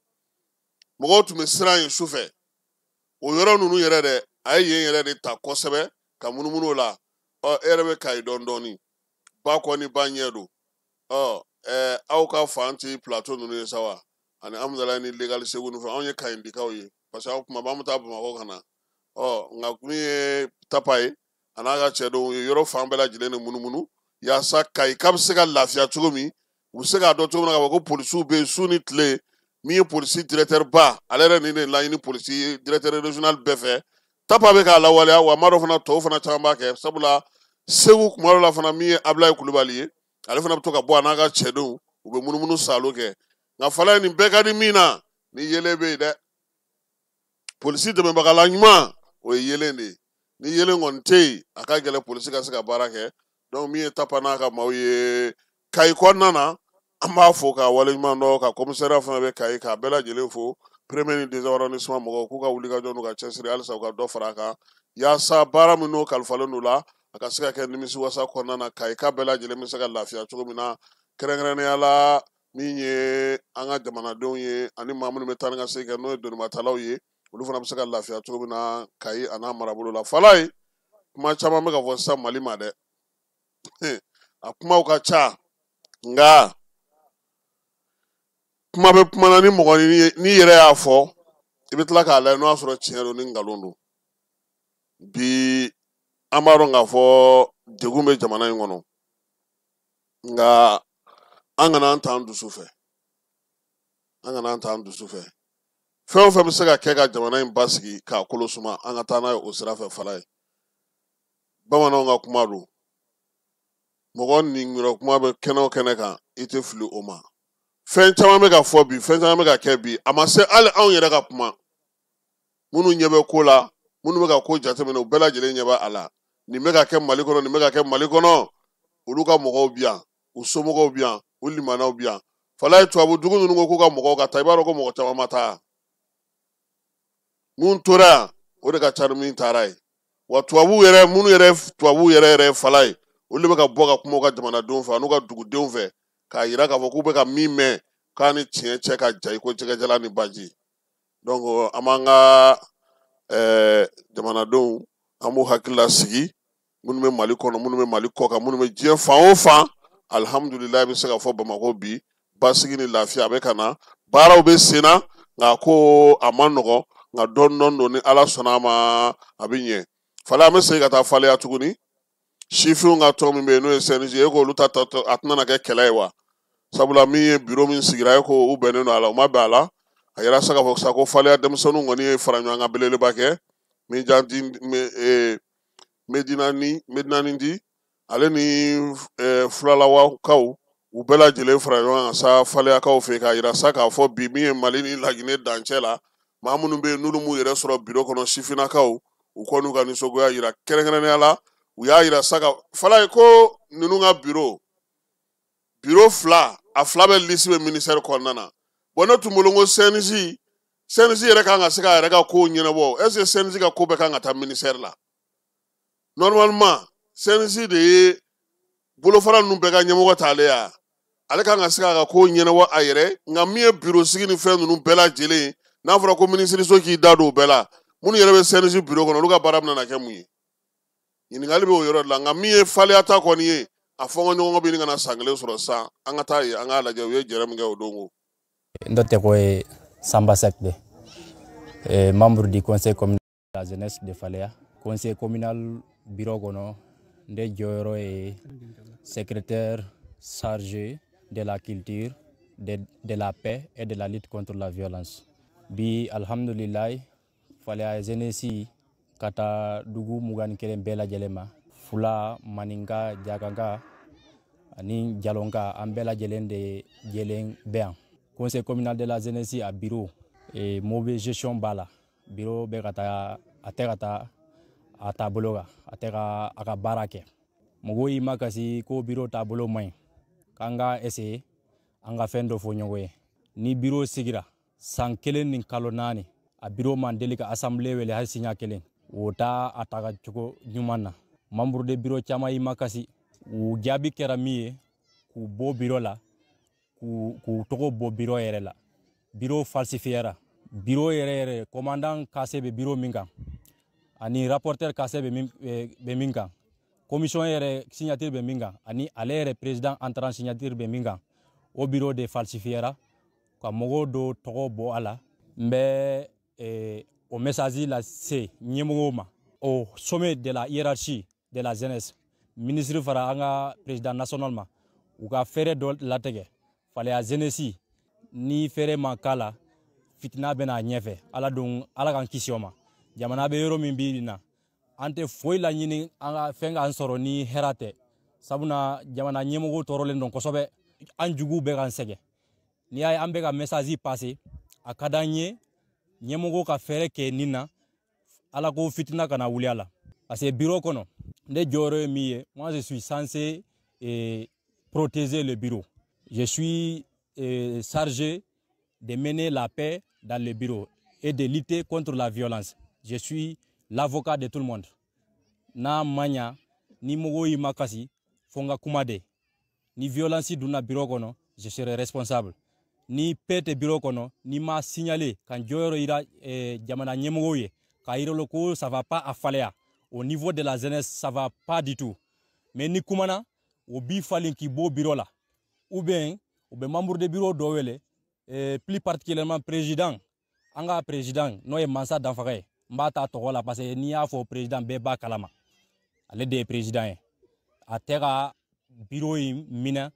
mɔgɔw tun bɛ siran yen su fɛ. O yɔrɔ ninnu yɛrɛ dɛ, a ye yen yɛrɛ de ta kosɛbɛ ka munumunu o la. Ɔ, e yɛrɛ bɛ Kayi dɔɔni dɔɔni, ba kɔ ni ba ɲɛ don. Ɔ ɛɛ, aw ka fan ti plateau ninnu ye sa wa, ani Amudalayi ni Legal Segu ninnu fɛ. Anw ye Kayindikaw ye, parce que aw kuma bɛɛ an bɛ taa Bamakɔ ka na. Ɔ, nka min ye Tapa ye, a n'a ka cɛdenw ye yɔrɔ fan bɛɛ lajɛlen de munumunu, yaasa Kayika bɛ se ka lafiya cogo min, u bɛ se k'a dɔn cogo min na k'a fɔ ko polisiw bɛ yen su ni tile. Min ye polisi directeur ba, ale yɛrɛ nin de laɲini polisi directeur régional bɛɛ fɛ. Tapa bɛ k'a lawaleya, wa maa dɔ fana, tɔw fana caman b'a kɛ, sabula Segu kuma dɔ la fana, min ye Abulayi Kulubali ye, ale fana bɛ to ka bɔ a n'a ka cɛdenw, u bɛ munumunu salo kɛ. Nka Falaye, nin bɛɛ ka di min na, ni yelen bɛ yen dɛ, polisi dɛmɛbagala ɲuman, o ye yelen de ye. Ni yelen kɔni tɛ yen, a ka gɛlɛn polisi ka se ka baara kɛ. Donc min ye Tapa n'a ka maaw ye Kayi kɔnɔna na, an b'a fo k'a waleɲuman dɔn, ka commissariat fana bɛ Kayi, k'a bɛɛ lajɛlen fo, premier ni deuxième arrondissement mɔgɔw, k'u ka wulikajɔ n'u ka cɛsiri, halisa u ka dɔ fara a kan, yaasa baara min n'o kalifalen don la, a ka se ka kɛ nimisiwasa kɔnɔna na, Kayika bɛɛ lajɛlen bɛ se ka lafiya cogo min na, kɛrɛnkɛrɛnnenya la min ye an ka jamanadenw ye ani maa minnu bɛ taa ni ka segin kɛ, n'o ye donibatalaw ye, olu fana bɛ se ka lafiya cogo min na Kayi a n'a marabolo la. Falaye, kuma caman bɛ ka fɔ sisan Mali ma dɛ, a kumaw ka ca, nka kuma bɛ kuma na ni mɔgɔ n'i yɛrɛ y'a fɔ, i bɛ tila k'a lajɛ n'o y'a sɔrɔ tiɲɛ don ni nkalon don. Bi an b'a dɔn k'a fɔ degun bɛ jamana in kɔnɔ, nka an kana an t'an dusu fɛ, an kana an t'an dusu fɛ. Fɛn o fɛn bɛ se ka kɛ ka jamana in basigi k'a kolo suma, an ka taa n'a ye o sira fɛ. Falaye, bamananw ka kuma don, mɔgɔ nin kuma bɛ kɛnɛ o kɛnɛ kan, i tɛ fili o ma. Fɛn caman bɛ ka fɔ bi, fɛn caman bɛ ka kɛ bi, a ma se hali anw yɛrɛ ka kuma. Minnu ɲɛ bɛ ko la, minnu bɛ ka ko jateminɛ, u bɛɛ lajɛlen ɲɛ bɛ a la. Nin bɛ ka kɛ Mali kɔnɔ, nin bɛ ka kɛ Mali kɔnɔ, olu ka mɔgɔw bi yan, u somɔgɔw bi yan, u limanaw bi yan. Falaye, tubabu dugu ninnu ko k'u ka mɔgɔw ka taa, i b'a dɔn ko mɔgɔ caman ma taa. Mun tora yan, o de ka ca ni min taara ye. Wa tubabuw yɛrɛ, minnu yɛrɛ tubabuw yɛrɛ yɛrɛ Falaye, olu de bɛ ka bɔ ka kuma u ka jamanadenw fɛ an'u ka dugudenw fɛ, k'a yira k'a fɔ k'u bɛ ka min mɛn k'a ni tiɲɛ cɛ ka ja i ko jɛgɛjalan ni baji. Donc an b'an ka jamanadenw, an b'u hakili lasigi. Minnu bɛ Mali kɔnɔ, minnu bɛ Mali kɔ kan, minnu bɛ diɲɛ fan o fan, alihamudulilayi, bɛ se ka fɔ Bamakɔ bi basigi ni lafiya a bɛ ka na. Baaraw bɛ sen na, nka ko a ma nɔgɔn, nka dɔɔni dɔɔni don. Ni Ala sɔnna a ma, a bɛ ɲɛ. Fale, an bɛ segin ka taa Faleya tuguni. Sifinw ka tɔn min bɛ yen, n'o ye CNJ ye, k'olu ta a tɛna na kɛ kɛlɛ ye wa? Sabula min ye biro min sigira e ko u bɛnnen don a la, u ma bɛn a la. A yɛrɛ se k'a fɔ sa ko Faleya denmisɛnninw kɔni ye fara ɲɔgɔn kan belebeleba kɛ min jan di Medina ni Medina ni di ale ni Fulalawakaw, u bɛɛ lajɛlen fara ɲɔgɔn kan sa Faleyakaw fɛ, k'a yira sa k'a fɔ bi min ye Mali ni Laginɛ dancɛ la, maa minnu bɛ yen n'olu m'u yɛrɛ sɔrɔ biro kɔnɔ, sifinnakaw, u kɔni ka nisɔngoya yira. Kɛrɛnkɛrɛnnenya la, u y'a yira sa ka fala ye ko ninnu ka bureau fila, a fila bɛ liste bɛ ministère kɔnɔna na. Bon, ne tun bolo ko CNJ yɛrɛ kan ka se k'a yɛrɛ ka kow ɲɛnabɔ. Est ce que CNJ ka ko bɛɛ kan ka taa ministère la? Normalement, CNJ de ye bolofara ninnu bɛɛ ka ɲɛmɔgɔ t'ale ya, ale kan ka se k'a ka kow ɲɛnabɔ a yɛrɛ. Nka min ye bureau sigi ni fɛn ninnu bɛɛ lajɛlen, n'a fɔra ko minisiriso k'i da don o bɛɛ la, minnu yɛrɛ bɛ CNJ bureau kɔnɔ, olu ka baara bɛna kɛ mun ye? Ɲininkali bɛ o yɔrɔ de la. Nka min ye Faleya ta kɔni ye, a fɔ n ka ɲɔgɔn bɛ ɲini ka na san kelen sɔrɔ sisan. An ka taa yen, an k'a lajɛ u ye jɛrɛ min kɛ o don ko. N tɔgɔ ye Samba Seck de, membre du conseil communal de la jeunesse de Falea. Conseil communal bureau kɔnɔ, n de jɔyɔrɔ ye secrétaire chargé de la culture, de la paix et de la lutte contre la violence. Bi, alhamdulilayi, Falea jeunesse ka taa dugu 21 bɛɛ lajɛlen ma, Fula, Maninka, Jakanka ani Jalonka, an bɛɛ lajɛlen de jɛlen bɛ yan. Conseil communal de la jeunesse a bureau e mauvaise gestion b'a la. Bureau bɛ ka taa, a tɛ ka taa a taabolo kan, a tɛ ka a ka baara kɛ. Mɔgɔw y'i makasi ko bureau taabolo man ɲi, k'an ka essayer an ka fɛn dɔ fɔ ɲɔgɔn ye. Ni bureau sigira san 1 ni kalo 4, a bureau man deli ka assemblée wele hali siɲɛ kelen. O t'a a taga cogo ɲuman na. Membre de bureau caman y'i makasi, u jaabi kɛra min ye, k'u bɔ bureau la, k'u tɔgɔ bɔ bureau yɛrɛ la. Bureau falsifiera, bureau yɛrɛ yɛrɛ, commandant cachet bɛ bureau min kan, ani rapporteur cachet bɛ min kan, commission yɛrɛ signature bɛ min kan, ani ale yɛrɛ président entrant signature bɛ min kan, o bureau de falsifiera ka mɔgɔw dɔ tɔgɔ bɔ a la. N bɛ o message lase ɲɛmɔgɔw ma au sommet de la hiérarchie de la jeunesse, ministre fara an ka président national ma, u ka fɛɛrɛ dɔ latigɛ. Faleya jeunesse, ni fɛɛrɛ ma k'a la, fitina bɛna ɲɛfɛ. Ala don, Ala k'an kisi o ma. Jamana bɛ yɔrɔ min bi na, an tɛ foyi laɲini an ka fɛn k'an sɔrɔ ni hɛrɛ tɛ, sabula jamana ɲɛmɔgɔw tɔɔrɔlen don kosɛbɛ, an juguw bɛ k'an sɛgɛn. N'i y'a ye an bɛ ka message passer, a ka d'an ye ɲɛmɔgɔw ka fɛɛrɛ kɛ nin na, Ala ko fitina kana wuli a la. Parce que bureau kɔnɔ, ne jɔyɔrɔ ye min ye, moi je suis censé protéger le bureau. Je suis chargé de mener la paix dans le bureau et de lutter contre la violence. Je suis l'avocat de tout le monde. N'a ma ɲa ni mɔgɔw y'i makasi, fo n ka kuma de. Ni violence donna bureau kɔnɔ, je serai responsable. Ni paix tɛ bureau kɔnɔ, ni ma signaler ka n jɔyɔrɔ yira jamana ɲɛmɔgɔw ye, k'a yira la ko ça va pas à Faleya au niveau de la jeunesse, ça va pas du tout. Mais ni kumana, o b'i falen k'i bɔ bureau la, ou bien u bɛ membre de bureau dɔ wele, plus particulièrement président, an ka président, n'o ye Mansa Danfaga ye. N b'a ta tɔgɔ la parce que n'i y'a fɔ président, bɛɛ b'a kalama, ale de ye président ye. A tɛ ka bureau in minɛ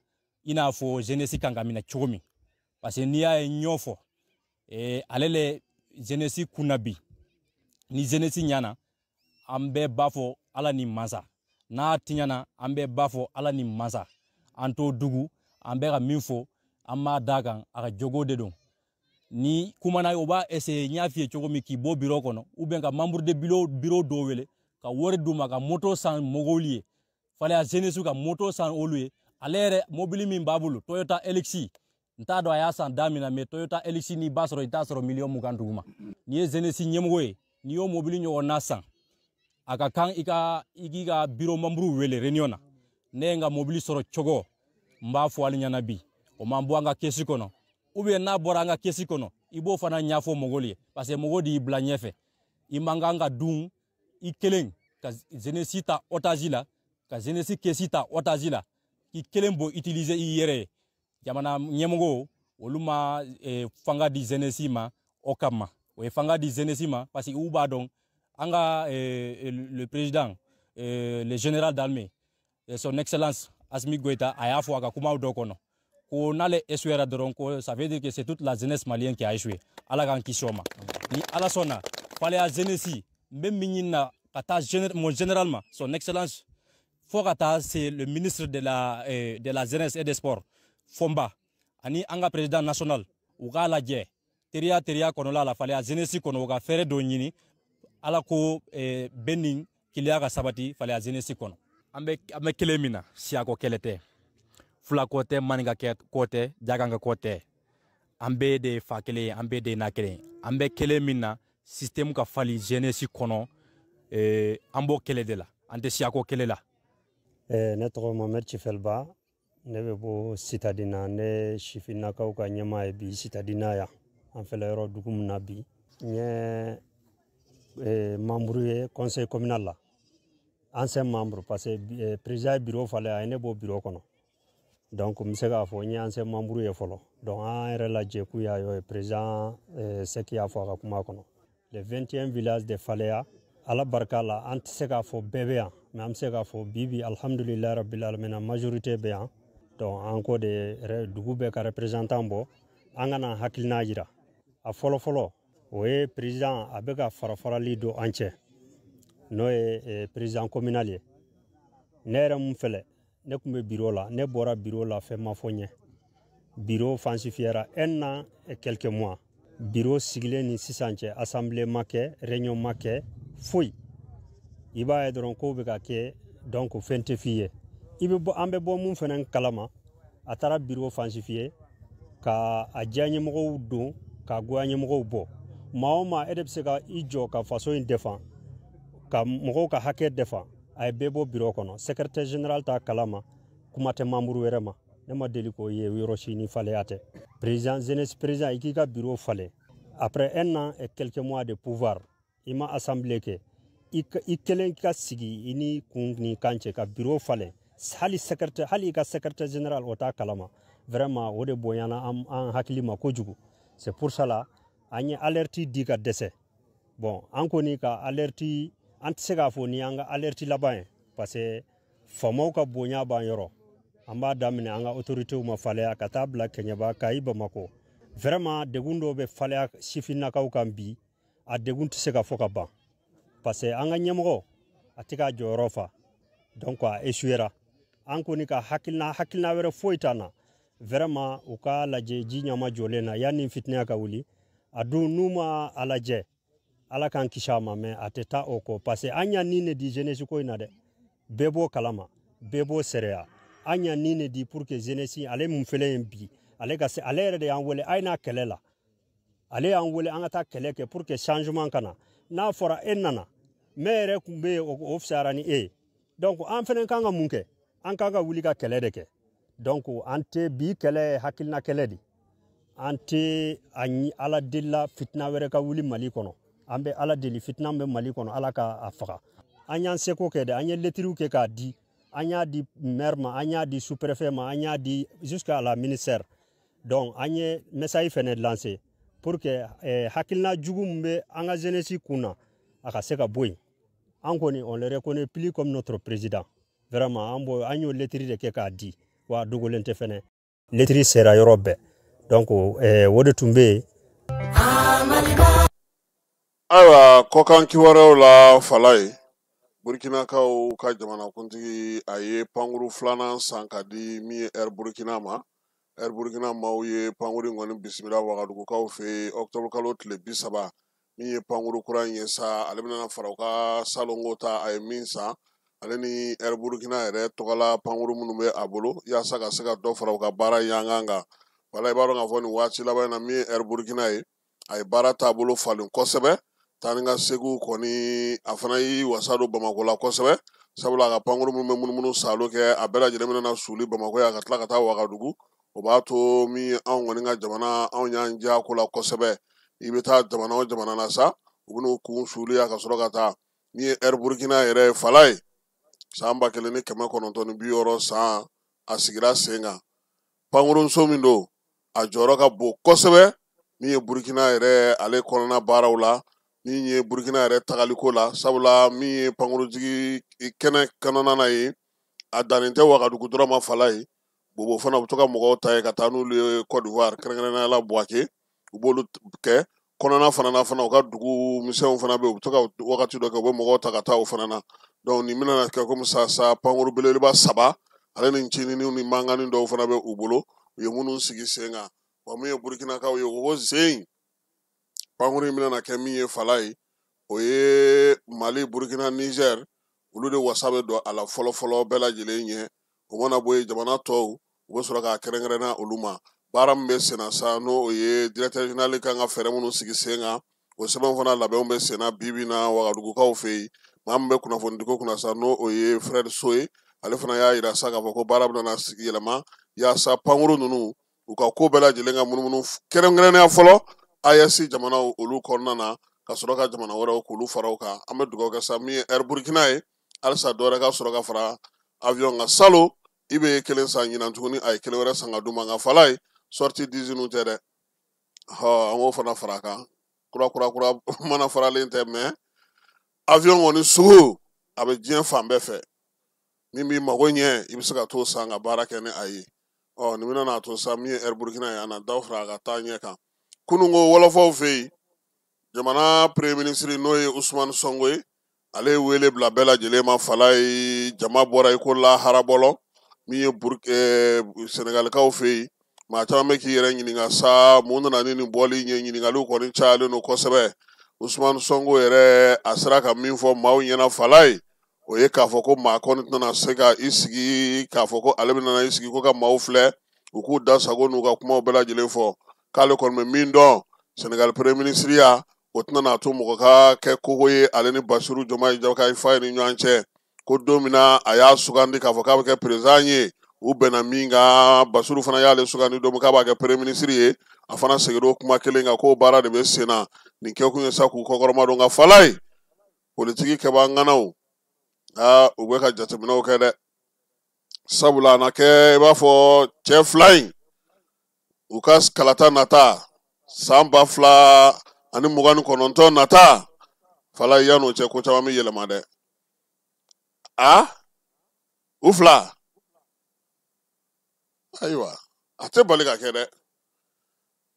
i n'a fɔ jeunesse kan ka minɛ cogo min, parce que n'i y'a ye n y'o fɔ, ale le jeunesse kunna bi. Ni jeunesse ɲana, an bɛɛ b'a fɔ Ala ni Mansa. N'a tiɲɛna, an bɛɛ b'a fɔ Ala ni Mansa. An t'o dugu, an bɛ ka min fɔ, an b'a d'a kan, a ka jogo de don. Ni kumana, o b'a essayer, n y'a f'i ye cogo min, k'i bɔ bureau kɔnɔ, ou bien ka membre de bureau dɔw wele ka wari d'u ma ka moto san mɔgɔw ye. Faleya jeunesse ka moto san olu ye. Ale yɛrɛ, mobili min b'a bolo, Toyota Hilux, n t'a dɔn a y'a san da min na, mais Toyota Hilux, n'i b'a sɔrɔ, i t'a sɔrɔ miliyɔn 20 duguma. N'i ye jeunesse ɲɛmɔgɔ ye, n'i y'o mobili ɲɔgɔnna san, a ka kan i ka i k'i ka bureau membre wele réunion na. Ne ye n ka mobili sɔrɔ cogo, n b'a fɔ ale ɲɛna bi, o man bɔ an ka caisse kɔnɔ, ou bien n'a bɔra an ka caisse kɔnɔ, i b'o fana ɲɛfɔ mɔgɔw ye, parce que mɔgɔw de y'i bila ɲɛfɛ. I man kan ka dun i kelen. Ka jeunesse ta otage la, ka jeunesse kesi ta otage la, k'i kelen b'o utiliser i yɛrɛ ye. Jamana ɲɛmɔgɔw olu ma fanga di jeunesse ma o kama. O ye fanga di jeunesse ma parce que u b'a dɔn an ka le président, le général d'armée, son excellence Assimi Goïta, a y'a fɔ a ka kumaw dɔ kɔnɔ ko n'ale échouera dɔrɔn, ko ça veut dire que c'est toute la jeunesse malienne qui a échoué. Ala k'an kisi o ma. Ni Ala sɔnna, Faleya jeunesse n bɛ min ɲini na ka taa mon général ma, son excellence, fo ka taa c'est le ministre de la jeunesse et des sports Fomba ani an ka président national, u k'a lajɛ teriya teriya kɔnɔla la, Faleya jeunesse kɔnɔ, u ka fɛɛrɛ dɔ ɲini ala ko bɛn ni kiliya ka sabati Faleya jeunesse kɔnɔ. An bɛ kelen min na, siyako kɛlɛ tɛ, fulako tɛ, maninka ko tɛ, jaganka ko tɛ. An bɛɛ de ye fa kelen ye, an bɛɛ de ye na kelen ye. An bɛ kelen min na, système ka fali jeunesse kɔnɔ, an b'o kɛlɛ de la, an tɛ siyako kɛlɛ la. Ne tɔgɔ Mohamed Cifelba, ne bɛ bɔ Citadina. Ne sifinnakaw ka ɲɛmaa ye bi Citadina yan. An fɛlɛ yɔrɔ dugu min na bi, n ye membre ye conseil communal la, ancien membre, parce que président ye bureau falen, a ye ne bɔ bureau kɔnɔ. Donc n bɛ se k'a fɔ n ye ancien membre ye fɔlɔ. Donc an yɛrɛ lajɛ y'a ye président Seki y'a fɔ a ka kuma kɔnɔ, les 21 villages de Faleya, Ala barika la, an tɛ se k'a fɔ bɛɛ bɛ yan, mais an bɛ se k'a fɔ bi bi, alhamdulilayi rabbil alamina, majorité bɛ yan. Donc an ko de dugu bɛɛ ka représentant bɔ, an ka na hakilina yira. A fɔlɔ fɔlɔ, o ye président a bɛ ka fara farali don an cɛ, n'o ye président communal ye. Ne yɛrɛ mun fɛlɛ, ne tun bɛ bureau la, ne bɔra bureau la, fɛn ma fɔ n ye. Bureau falsifiera un an et quelques mois. Bureau sigilen ni sisan cɛ, assemblée ma kɛ, réunion ma kɛ, foyi. I b'a ye dɔrɔn kow bɛ ka kɛ, donc fɛn tɛ f'i ye. I bɛ bɔ, an bɛ bɔ mun fɛnɛ kalama, a taara bureau falsifié ka a diyaɲɛmɔgɔw don, ka goyaɲɛmɔgɔw bɔ. Maa o maa, e de bɛ se ka i jɔ ka faso in défend, ka mɔgɔw ka hakɛ défend, a ye bɛɛ bɔ bureau kɔnɔ. Secrétaire général t'a kalama, kuma tɛ membre wɛrɛ ma. Ne ma deli k'o ye yɔrɔ si ni Faleya tɛ. Président jeunesse, président, i k'i ka bureau falen après un an et quelques mois de pouvoir, i ma assemblée kɛ, i kelen ka sigi i ni kun ni kan cɛ ka bureau falen, hali secrétaire, hali i ka secrétaire général o t'a kalama. Vraiment, o de bonyana an hakili ma kojugu. C'est pour cela an ye alerte di ka dɛsɛ. Bon, an kɔni ka alerte, an tɛ se k'a fɔ ni an ka alerte laban ye, parce que faamaw ka bonya b'an yɔrɔ. An b'a daminɛ an ka autorités ma Faleya ka taa bila Kɛɲɛba, Kayi, Bamako. Vraiment, degun dɔw bɛ Faleya sifinnakaw kan bi, a degun tɛ se ka fɔ ka ban, parce que an ka ɲɛmɔgɔ a tɛ k'a jɔyɔrɔ fa, donc a échouera. An kɔni ka hakilina, hakilina wɛrɛ foyi t'an na. Vraiment, u k'a lajɛ ji ɲama jɔlen na yanni fitinɛ ka wuli. A dun n'u ma a lajɛ, Ala k'an kisi a ma, mais a tɛ taa o kɔ, parce que an y'a nin de di jeunesse ko in na dɛ. Bɛɛ b'o kalama, bɛɛ b'o sɛrɛya. An y'a nin de di pour que jeunesse, ale mun filɛ yen bi, ale ka se, ale yɛrɛ de y'an wele a ye n'a kɛlɛ la, ale y'an wele an ka taa kɛlɛ kɛ pour que changement ka na. N'a fɔra e nana, mɛ yɛrɛ kun bɛ yen, o fisayara ni e ye. Donc an fɛnɛ kan ka mun kɛ? An kan ka wuli ka kɛlɛ de kɛ. Donc an tɛ bi kɛlɛ ye hakilina kɛlɛ de. An tɛ a Ala delila fitina wɛrɛ ka wuli Mali kɔnɔ. An bɛ Ala deli, fitina bɛ Mali kɔnɔ, Ala ka a faga. An y'an seko kɛ dɛ, an ye letiriw kɛ k'a di, an y'a di maire ma, an y'a di sous préfet ma, an y'a di jusqu'à la ministère. Donc an ye message fɛnɛ lancé pour que hakilina jugu min bɛ an ka jeunesse kun na, a ka se ka bɔ yen. An kɔni, on le reconnaît plus comme notre président. Vraiment, an b'o, an y'o letiri de kɛ k'a di, wa dogolen tɛ fɛnɛ, letiri sera yɔrɔ bɛɛ. Donc o de tun bɛ yen. Ayiwa, kɔkan kibaruyaw la, fala ye Burkinakaw ka jamanakuntigi, a ye pankuru filanan san ka di min ye Air Burkina ma. Air Burkina maaw ye pankuru in kɔni bisimila Wagadugukaw fɛ yen octobre kalo tile 30. Min ye pankuru kura in ye sa, ale bɛna fara u ka salongo ta a ye min san, ale ni Air Burkina yɛrɛ tɔgɔla pankuru minnu bɛ a bolo, yaasa ka se ka dɔ fara u ka baara yankan kan. Wala i b'a dɔn k'a fɔ nin waati laban in na, min ye Air Burkina ye, a ye baara taabolo falen kosɛbɛ. Taa ni ka segu kɔni, a fana y'i wasa don Bamakɔ la kosɛbɛ, sabula a ka pankuru minnu bɛ munumunu salo kɛ, a bɛɛ lajɛlen bɛna na suli Bamakɔ yan ka tila ka taa Wagadugu. O b'a to min ye anw kɔni ka jamana, anw y'an diya ko la kosɛbɛ. I bɛ taa jamana o jamana na sa, u bɛn'u kun suli yan ka sɔrɔ ka taa. Min ye Air Burkina yɛrɛ ye Falaye, san 1960 san a sigira sen kan. Pankurunso min don, a jɔyɔrɔ ka bon kosɛbɛ min ye Burkina yɛrɛ ale kɔnɔna baaraw la, min ye Burkina yɛrɛ tagaliko la, sabula min ye pankurunjigi kɛnɛ kɔnɔna na ye, a dannen tɛ Wagadugu dɔrɔn ma Falaye. Bobo fana u bɛ to ka mɔgɔw ta ye ka taa n'olu ye Côte d'Ivoire, kɛrɛnkɛrɛnnenya la Bouaké, u b'olu kɛ. Kɔnɔna fana na fana, u ka dugu misɛnw fana bɛ yen, u bɛ to ka wagati dɔ kɛ, u bɛ mɔgɔw ta ka taa o fana na. Donc nin bɛna kɛ komi sa pankuru belebeleba 3 ale ni ncininiw ni mankanni dɔw fana bɛ u bolo, u ye minnu sigi sen kan. Wa min ye Burkinakaw ye, o ko sen pankuru in bɛna kɛ min ye Falaye, o ye Mali, Burkina, Niger, olu de wasa bɛ don a la fɔlɔ-fɔlɔ bɛɛ lajɛlen ɲɛ. O mana bɔ yen, jamana tɔw u bɛ sɔrɔ k'a kɛrɛnkɛrɛnna olu ma. Baara min bɛ sen na sa, n'o ye directeur général kan ka fɛɛrɛ minnu sigi sen kan, o sɛbɛn fana labɛnw bɛ sen na bi bi in na Wagadugukaw fɛ yen. Maa min bɛ kunnafonidiko kunna sa, n'o o ye Fred So ye, ale fana y'a yira sa k'a fɔ ko baara bɛna sigi yɛlɛma yaasa pankuru ninnu u ka ko bɛɛ lajɛlen ka munumunu, kɛrɛnkɛrɛnnenya fɔlɔ AES jamanaw olu kɔnɔna na, ka sɔrɔ ka jamana wɛrɛw k'olu fara o kan. An bɛ dugawu kɛ sa min ye Air Burkina ye, halisa dɔ wɛrɛ ka sɔrɔ ka fara avion kan. Salon i bɛ kelen san ɲinan tuguni, a ye kelen wɛrɛ san ka d'u ma. Nka Falaye, sortie d'usine tɛ dɛ, hɔ, an k'o fana fara a kan. Kura kura kura mana faralen tɛ, mais avion kɔni sugu a bɛ diɲɛ fan bɛɛ fɛ. Min b'i mago ɲɛ, i bɛ se ka t'o san ka baara kɛ ni a ye. Ɔ nin bɛna n'a to sa min ye Air Burkina ye, a na dɔ fara a ka taa ɲɛ kan. Kunun ko wɔlɔfɔw fɛ yen, jamana premier ministre n'o ye Ousmane Sonko ye, ale ye wele bila bɛɛ lajɛlen ma Falaye. Jama bɔra i ko lahara bɔlɔ. Min ye Senegalikaw fɛ yen, maa caman bɛ k'i yɛrɛ ɲininka sa mun nana ni nin bɔli in ye. Ɲininkaliw kɔni cayalen don kosɛbɛ. Ousmane Sonko yɛrɛ a sera ka min fɔ maaw ɲɛna Falaye, o ye k'a fɔ ko maa kɔni tɛna se ka i sigi k'a fɔ ko ale bɛna i sigi ko ka maaw filɛ u k'u da sago n'u ka kumaw bɛɛ lajɛlen fɔ, k'ale kɔni bɛ min dɔn Senegal premier ministre ya, o tɛna n'a to mɔgɔ ka kɛ koko ye ale ni Bassirou Diomaye Diakhar Faye ni ɲɔgɔn cɛ. Ko don min na a y'a sugandi k'a fɔ k'a bɛ kɛ président ye, u bɛnna min kan, Bassirou fana y'ale sugandi don min k'a b'a kɛ premier ministre ye, a fana seginna o kuma kelen kan k'o baara de bɛ sen na. Nin kɛkun ye sa k'u kɔkɔrɔma don. Ka Falaye, politiki kɛbaa ŋanaw, aa, u bɛ ka jateminɛw kɛ dɛ, sabula a na kɛ i b'a fɔ cɛ fila in u ka kalata nata san 2029 nata. Falaye, yan'o cɛ ko caman bɛ yɛlɛma dɛ. A u fila, ayiwa, a tɛ bali ka kɛ dɛ,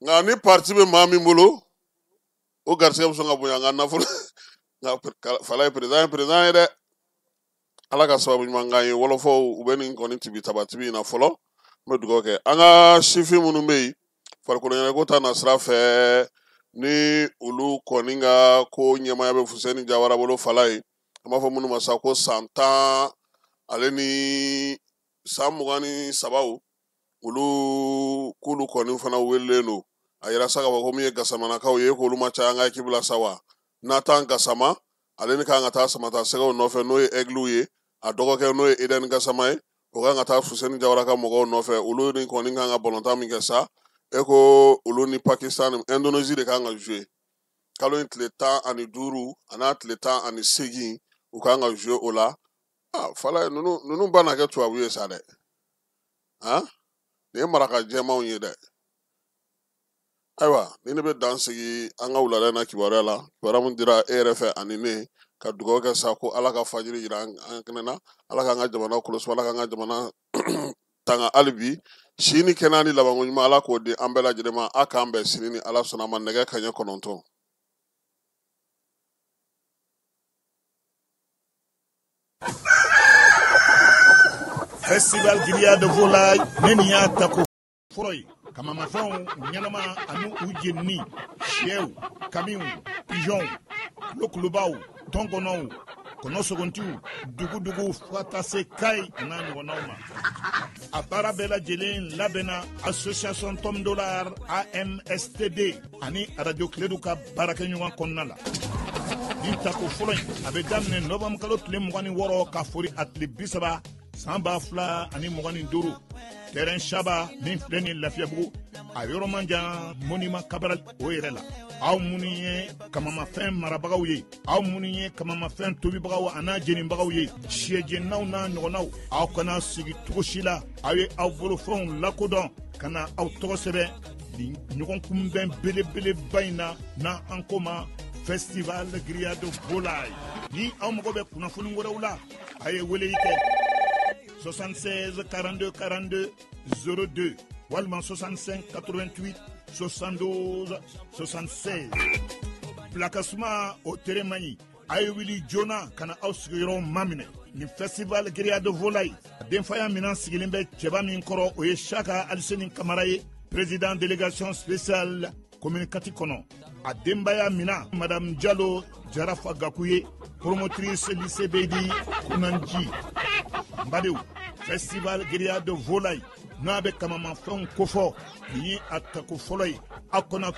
nka ni parti bɛ maa min bolo, o garisɛgɛ bɛ sɔn ka bonya. Nka nafolo, nka Falaye, président ye président ye dɛ. Ala ka sababu ɲuman k'an ye. Wɔlɔfɔw u bɛ nin kɔni tibi tabatibi in na fɔlɔ. N bɛ dugawu kɛ an ka sifin minnu bɛ yen farikolo ɲɛnajɛko ta nasira fɛ, ni olu kɔni ka ko ɲɛmaya bɛ Fuseni Jawara bolo Falaye. An b'a fɔ minnu ma sa ko san 10 ale ni san 23, olu k'olu kɔni fana welelen don. A yira sa k'a fɔ ko min ye Gasamanakaw ye, k'olu ma caya an ka équipe la sa wa. Nathan Gasama, ale ni kan ka taa Samata Sɛgɛw nɔfɛ, n'o ye Aiglew ye. A dɔgɔkɛ n'o ye Eden Gasama ye, o kan ka taa Fuseni Jawara ka mɔgɔw nɔfɛ. Olu ni kɔni kan ka balontan min kɛ sa, e ko olu ni Pakistan ni Indonésie de kan ka jouer kalo in tile 15 a n'a tile 18, u kan ka jouer o la. Ah, Falaye, ninnu ba na kɛ tubabu ye sa dɛ. Han, nin ye maraka jɛmanw ye dɛ. Ayiwa, ni ne bɛ dan sigi an ka wulada in na kibaruya la, kibaruya min dira e yɛrɛ fɛ ani ne, ka dugawu kɛ sa ko Ala ka fajiri yira an kɛnɛ na, Ala k'an ka jamana kɔlɔsi, Ala k'an ka jamana tanga hali bi. Si ni kɛnɛya ni labanko ɲuman, Ala k'o di an bɛɛ lajɛlen ma. A k'an bɛn sini ni Ala sɔnna a ma, nɛgɛ kanɲɛ 9. Festival Grillade de Volaille, ne nin y'a tako fɔlɔ ye. Kamamafɛnw ɲɛnama ani u jenini, sɛw, kamiw, pigeonw, kulokulubaw, tɔnkɔnɔw, kɔnɔ sogontiw, dugudugu, fo ka taa se kayi a n'a ɲɔgɔnnaw ma. A baara bɛɛ lajɛlen labɛnna association Tom Dollar AMSTD ani radio Kiledu ka baarakɛɲɔgɔn kɔnɔna la. Nin tako fɔlɔ in, a bɛ daminɛ novembre kalo tile 26 ka fori a tile 30 san 2025, terrain Saba min filɛ nin Lafiyabugu, a yɔrɔ man jan monument Cabral o yɛrɛ la. Aw minnu ye kamamafɛn marabagaw ye, aw minnu ye kamamafɛn tobibagaw an'a jenibagaw ye, siyɛjeninaw n'a ɲɔgɔnnaw, aw kana sigi cogo si la. Aw ye aw bolofɛnw lakodɔn ka na aw tɔgɔ sɛbɛn nin ɲɔgɔn kunbɛn belebeleba in na, n'an an ko ma Festival Grillade Volaille. Ni aw mago bɛ kunnafoni wɛrɛw la, a ye weleli kɛ 76 42 42 02 walima 65 88 72 76. Bilakasuma o tere man ɲi. A ye wuli joona ka na aw sigiyɔrɔ maminɛ nin Festival Grillade Volaille. Denfaya minan sigilen bɛ cɛba min kɔrɔ, o ye Saka Aliseni Kamara ye, président délégation spéciale commune 4 kɔnɔ. A denbaya mina Madame Jalo Jarafa Gaku ye, promotrice lycée Beydi Kunanji. N badenw, Festival Grillade Volaille n'a bɛ kamamafɛnw kofɔ, nin ye a tako fɔlɔ ye. Aw kana